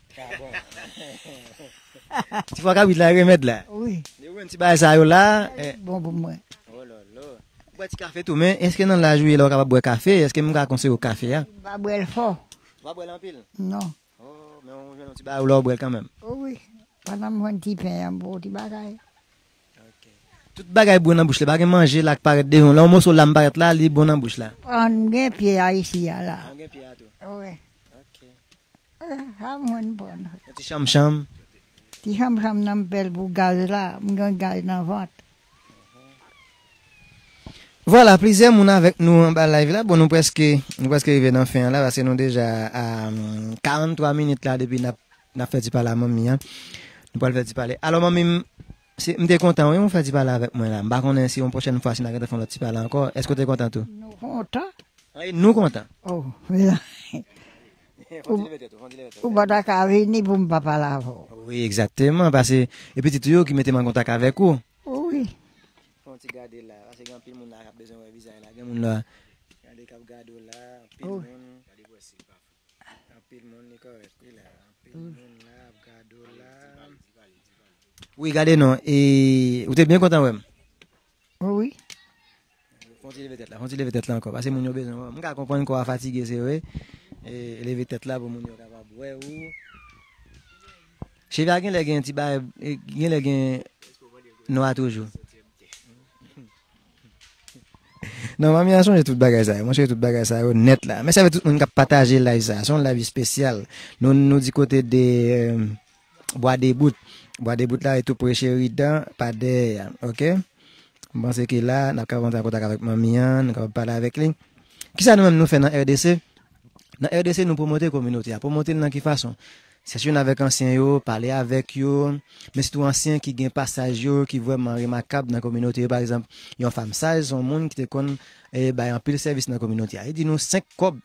Ti fwa kabrit la, remèd la. Wi. Depi w jwenn ti bagay sa yo la, eh. Bon pou mwen. Oh là là. Ou bwè ti kafe tou, men èske nan laj ou ye la ou kapab bwè kafe? Èske m ka konseye w kafe a? M pa bwè l fò. Ou pa bwè l anpil? Non. Oh, men ou jwenn yon ti bagay ou la ou bwè l kanmenm. Oh wi. Pandan m jwenn ti pen an, m pran yon ti bagay. Ok. Tout bagay bon nan bouch la, pa gen manje la k parèt devan w. Lè yon moso lam parèt la, li bon nan bouch la. An gen pye a isi a la. An gen pye a tou. Wi. Ok. Eh, sa mwen pran. Yon ti chanmchanm. Ti chanmchanm nan m pèl pou gaz la, m gen gaz nan vant. Vwala, plizyè moun avèk nou anba live la. Bon, nou prèske, nou prèske rive nan fen an la, paske nou deja a, mm, karanntwa minit la depi n ap, n ap fè ti pale a manmi an. Nou pral fè ti pale. Alò, manmi m, se, m te kontan, wi, ou fè ti pale avèk mwen la. M pa konnen si yon pwochèn fwa, si n a gentan fè yon lòt ti pale ankò. Èske w te kontan tou? Nou kontan. Anyen, nou kontan. Oh, mezanmi. Fon ti leve tèt ou, fon ti leve tèt ou. Ou pa ta ka vini pou m pa pale avè w. Wi, egzakteman, paske e pitit ou yo ki mete m an kontak avèk ou. Wi. Fon ti gade la, paske gen anpil moun la k ap bezwen wè vizaj la. Gen moun la, gade k ap gade w la, anpil moun. Anpil moun li kòrèk, wi la. Anpil moun la ap gade w la. Wi, gade non, e, ou te byen kontan wè m? Wi. Fon ti leve tèt la, fon ti leve tèt la ankò, paske moun yo bezwen wè w. M ka konprann kò a fatige, se vre. E, leve tèt la pou moun yo kapab wè ou. Cheve a genlè gen ti bagay, e, genlè gen nwa toujou. Non, manmi an sonje tout bagay sa yo. Mwen sonje tout bagay sa yo nèt la. Mèsi avèk tout moun k ap pataje live sa. Se yon live espesyal. Nou, nou di kote de, euh, Bwa Debout. Bwa Debout la, e tou pre Sheridan, pa dèyè a, ok? M panse ke la, n ap kapab antre an kontak avèk manmi an, nou kapab pale avèk li. Kisa nou menm nou fè nan R D C? Nan R D C, nou pwomote kominote a. Pwomote l nan ki fason? Sèsyone avèk ansyen yo, pale avèk yo, men sitou ansyen ki gen pasaj yo ki vrèman remakab nan kominote yo. Pa egzanp, yon fanm saj, se yon moun ki te konn, eh, bay anpil sèvis nan kominote a. Li di nou senk kòb,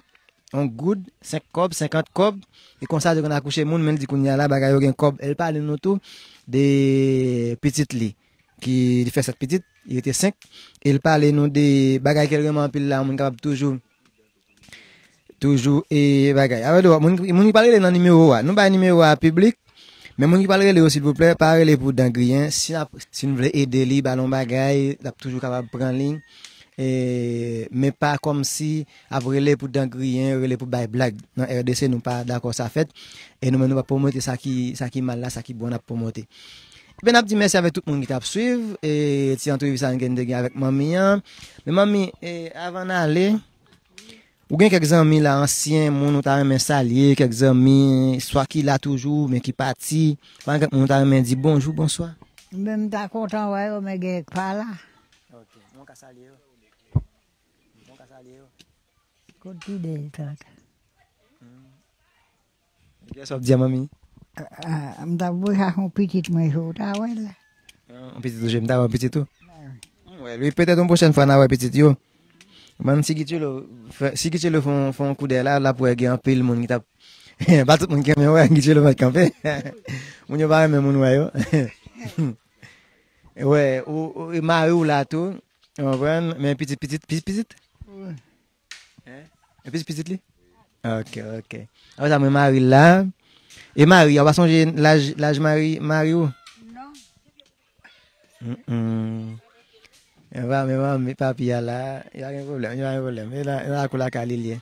yon goud, senk kòb, senkant kòb, e konsa yo te konn akouche moun, men li di kounye a la, bagay yo gen kòb. E l pale nou tou de pitit li, ki li fè sèt pitit, li rete senk, e l pale nou de bagay ke l renmen anpil la, moun kapab toujou toujou e bagay. Avè dwa, moun, moun ki pral rele nan nimewo a. Nou bay nimewo a piblik, men moun ki pral rele yo, silvouplè, pa rele pou dan griyen. Si n ap, si n vle ede li, ba l yon bagay, l ap toujou kapab pran li. E, men pa kòmsi ap rele pou dan griyen, rele pou bay blag. Nan R D C, nou pa dakò sa fèt. E nou menm, nou pa pwomote sa ki, sa ki mal la, sa ki bon, n ap pwomote. Ebyen, n ap di mèsi avèk tout moun ki t ap swiv. E ti antrevi sa n gen, te gen avèk manmi an. Men manmi, e, avan n ale, ou gen kèk zanmi la, ansyen moun ou ta renmen salye, kèk zanmi, swa ki la toujou, men ki pati. Pa gen kèk moun ou ta renmen di bonjou, bonswa? Men m ta kontan wè yo, men gen k pa la. Ok, mwen ka salye yo. Mwen ka salye yo. Kot Fidèl, tata? Kiyès w ap di a, manmi? Ah, m t ap voye ak yon pitit mwen, je w ta wè l. Ah, yon pitit ou, je m ta wè yon pitit ou? Mwen. Wè, wi, petèt yon pwochèn fwa n a wè pitit yo. Ban Sigicelo, fè, Sigicelo fè yon, fè yon koudèy la, l ap wè gen anpil moun ki t ap, pa tout moun ki renmen wè Guicelo pa t kanpe. Moun yo pa renmen moun wè yo. Wè, ou, ou, e mari w la tou, ou konprann, men pitit, pitit, pitit, pitit? Wi. Hein? Epi pitit li? Ok, ok. Apre sa, mwen mari l la. E mari, ou pa sonje laj, laj mari, mari w? Non. Mm-mm. E pa, men manmi, papi a la, y a gen pwoblèm, y a gen pwoblèm. E la, e la kou lakay li l ye.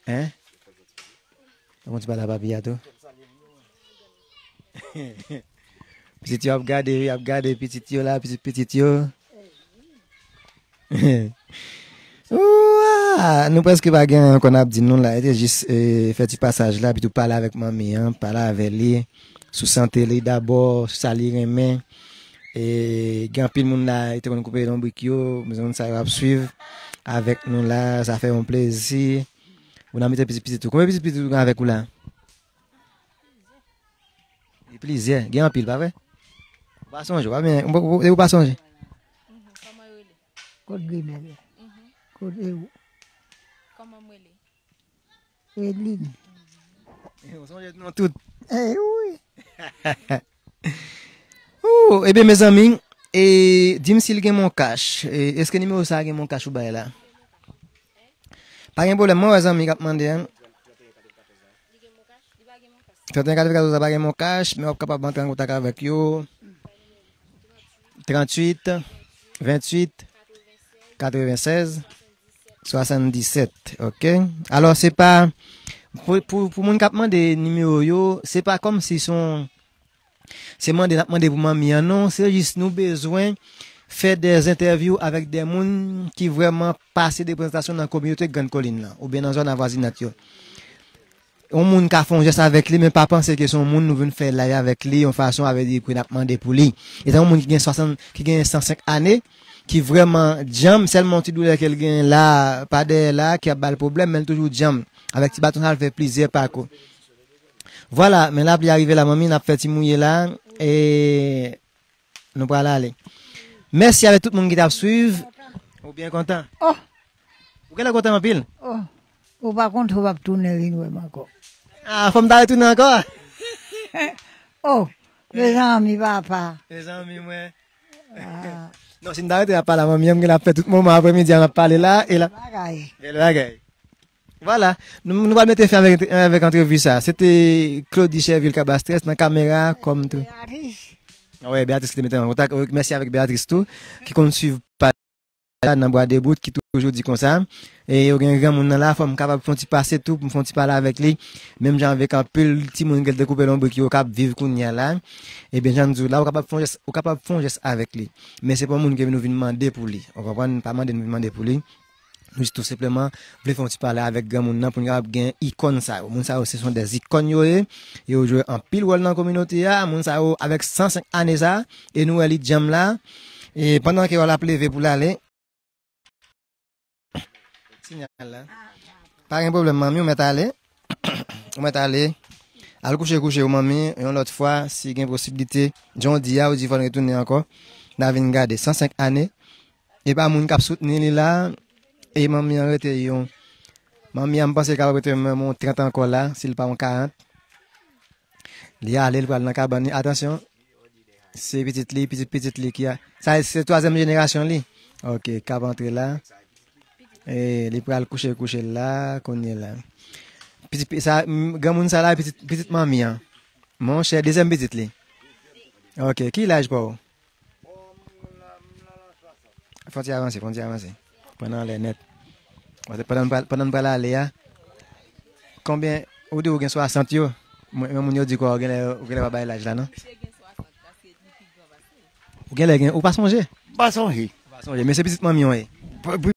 Hein? Ou konn ti pale a papi a tou? Pitit yo ap gade, wi, ap gade pitit yo la, pitit, pitit yo. Ouwa! Nou prèske pa gen ankò n ap di nou la. E te jis, eh, fè ti pasaj la, epi tou pale avèk manmi an, pale avè li sou sante li dabò, sou sa li renmen. E gen anpil moun la, yo te konn koupe lonbrik yo, men moun sa yo ap swiv avèk nou la, sa fè yon plezi. Ou nan mitan pitit pitit ou. Konbyen pitit pitit ou gen avèk ou la? Gen plizyè, gen anpil, pa vre? Ou pa sonje, ou pa byen, ou, ou, ou pa sonje? Mhm, kòman yo rele? Kot Grenèl la? Mhm. Kot e ou? Kòman m rele? Edlin. Ou sonje non tout? Eh wi. Oh, ebyen, mezanmi, e, di m si l gen MonCash. E, èske nimewo sa a gen MonCash ou bay la? Pa gen pwoblèm, mwen wè zanmi k ap mande an. Trannteyen katreven katòz la pa gen MonCash, men w ap kapab antre an kontak avèk yo. Tranntuit, venntuit, katrevensèz, swasanndisèt, ok? Alò, se pa, pou, pou, pou moun k ap mande nimewo yo, se pa kòmsi se yon, se mande n ap mande pou manmi an, non, se jis nou bezwen fè de entèvyou avèk de moun ki vrèman pase de prezantasyon nan kominote Grann Kolin nan, oubyen nan zòn avwazinant yo. Yon moun ka fè yon jès avèk li, men pa panse ke se yon moun nou vin fè live avèk li, yon fason, avè di, ke n ap mande pou li. E se yon moun ki gen swasant, ki gen san senk ane, ki vrèman djanm, sèlman yon ti doulè ke l gen la, pa dèyè la, ki ap ba l pwoblèm, men l toujou djanm. Avèk ti baton sa, l fè plizyè pakou. Vwala, men lapli a rive la, manmi, n ap fè ti mouye la, e nou pral ale. Mèsi avèk tout moun ki t ap swiv. Ou byen kontan? Oh! Ou genlè kontan anpil? Oh! Ou pa konn si w ap tounen vin wè m ankò. Ah, fò m ta retounen ankò? Oh! Mezanmi, papa. Mezanmi, mwen. Ah. Non, si m ta rete ap pale a manmi an, m genlè ap fè tout moman aprèmidi a n ap pale la, e la. Bagay. Bèl bagay. Vwala, nou, nou pral mete fen avèk, avèk antrevi sa. Se te Claudy Chervil Cabastrès nan kamera kòm tou. Beatrice. Wè, Beatrice ki te mete an kontak. Mèsi avèk Beatrice tou, ki konn swiv paj la nan Bwa Debout, ki toujou di konsa. E yo gen granmoun nan la, fò m kapab fè yon ti pase tou, pou m fè yon ti pale avèk li. Menm jan avèk anpil timoun ke l te koupe lonbrik yo, k ap viv kounye a la. Ebyen, jan m di w la, ou kapab fè yon jès, ou kapab fè yon jès avèk li. Men se pa yon moun ke nou vin mande pou li. Ou konprann? Pa mande nou vin mande pou li. Nou jis tou senpleman vle fè yon ti pale avèk granmoun nan pou n kapab gen ikòn sa yo. Moun sa yo, se son dè ikòn yo ye. Yo jwe anpil wòl nan kominote a. Moun sa yo, avèk san senk ane sa, e nou wè li djanm la. E pandan ke w ap leve pou l ale, sinyal la. Pa gen pwoblèm, manmi, ou mèt ale. Ou mèt ale. Al kouche, kouche ou, manmi, yon lòt fwa, si gen posiblite. Jan w di a, ou di fò n retounen ankò. N a vin gade. San senk ane. E pa moun k ap soutni li la. E manmi an rete yon. Manmi an, m panse l kapab rete menm yon trant ankò la, si l pa yon karant. Li ale, li pral nan kabann li. Atansyon. Se pitit li, pitit pitit li ki a. Sa, se twazyèm jenerasyon li. Ok, k ap antre la. E, li pral kouche, kouche la, kounye la. Pitit, pi- sa, m- granmoun sa la, pitit, pitit manmi an. Monchè, dezyèm pitit li. Ok, ki laj pa w? Fò ti avanse, fò ti avanse. Pran nan lè nèt. Paske pandan n pral, pandan n pral ale a, konbyen, ou di ou gen swasant yo? Mwen, mwen moun yo di kwa, ou genlè, ou genlè pa bay laj la, non? Ou genlè gen, ou pa sonje? Pa sonje. Ou pa sonje, men se pitit manmi w ye.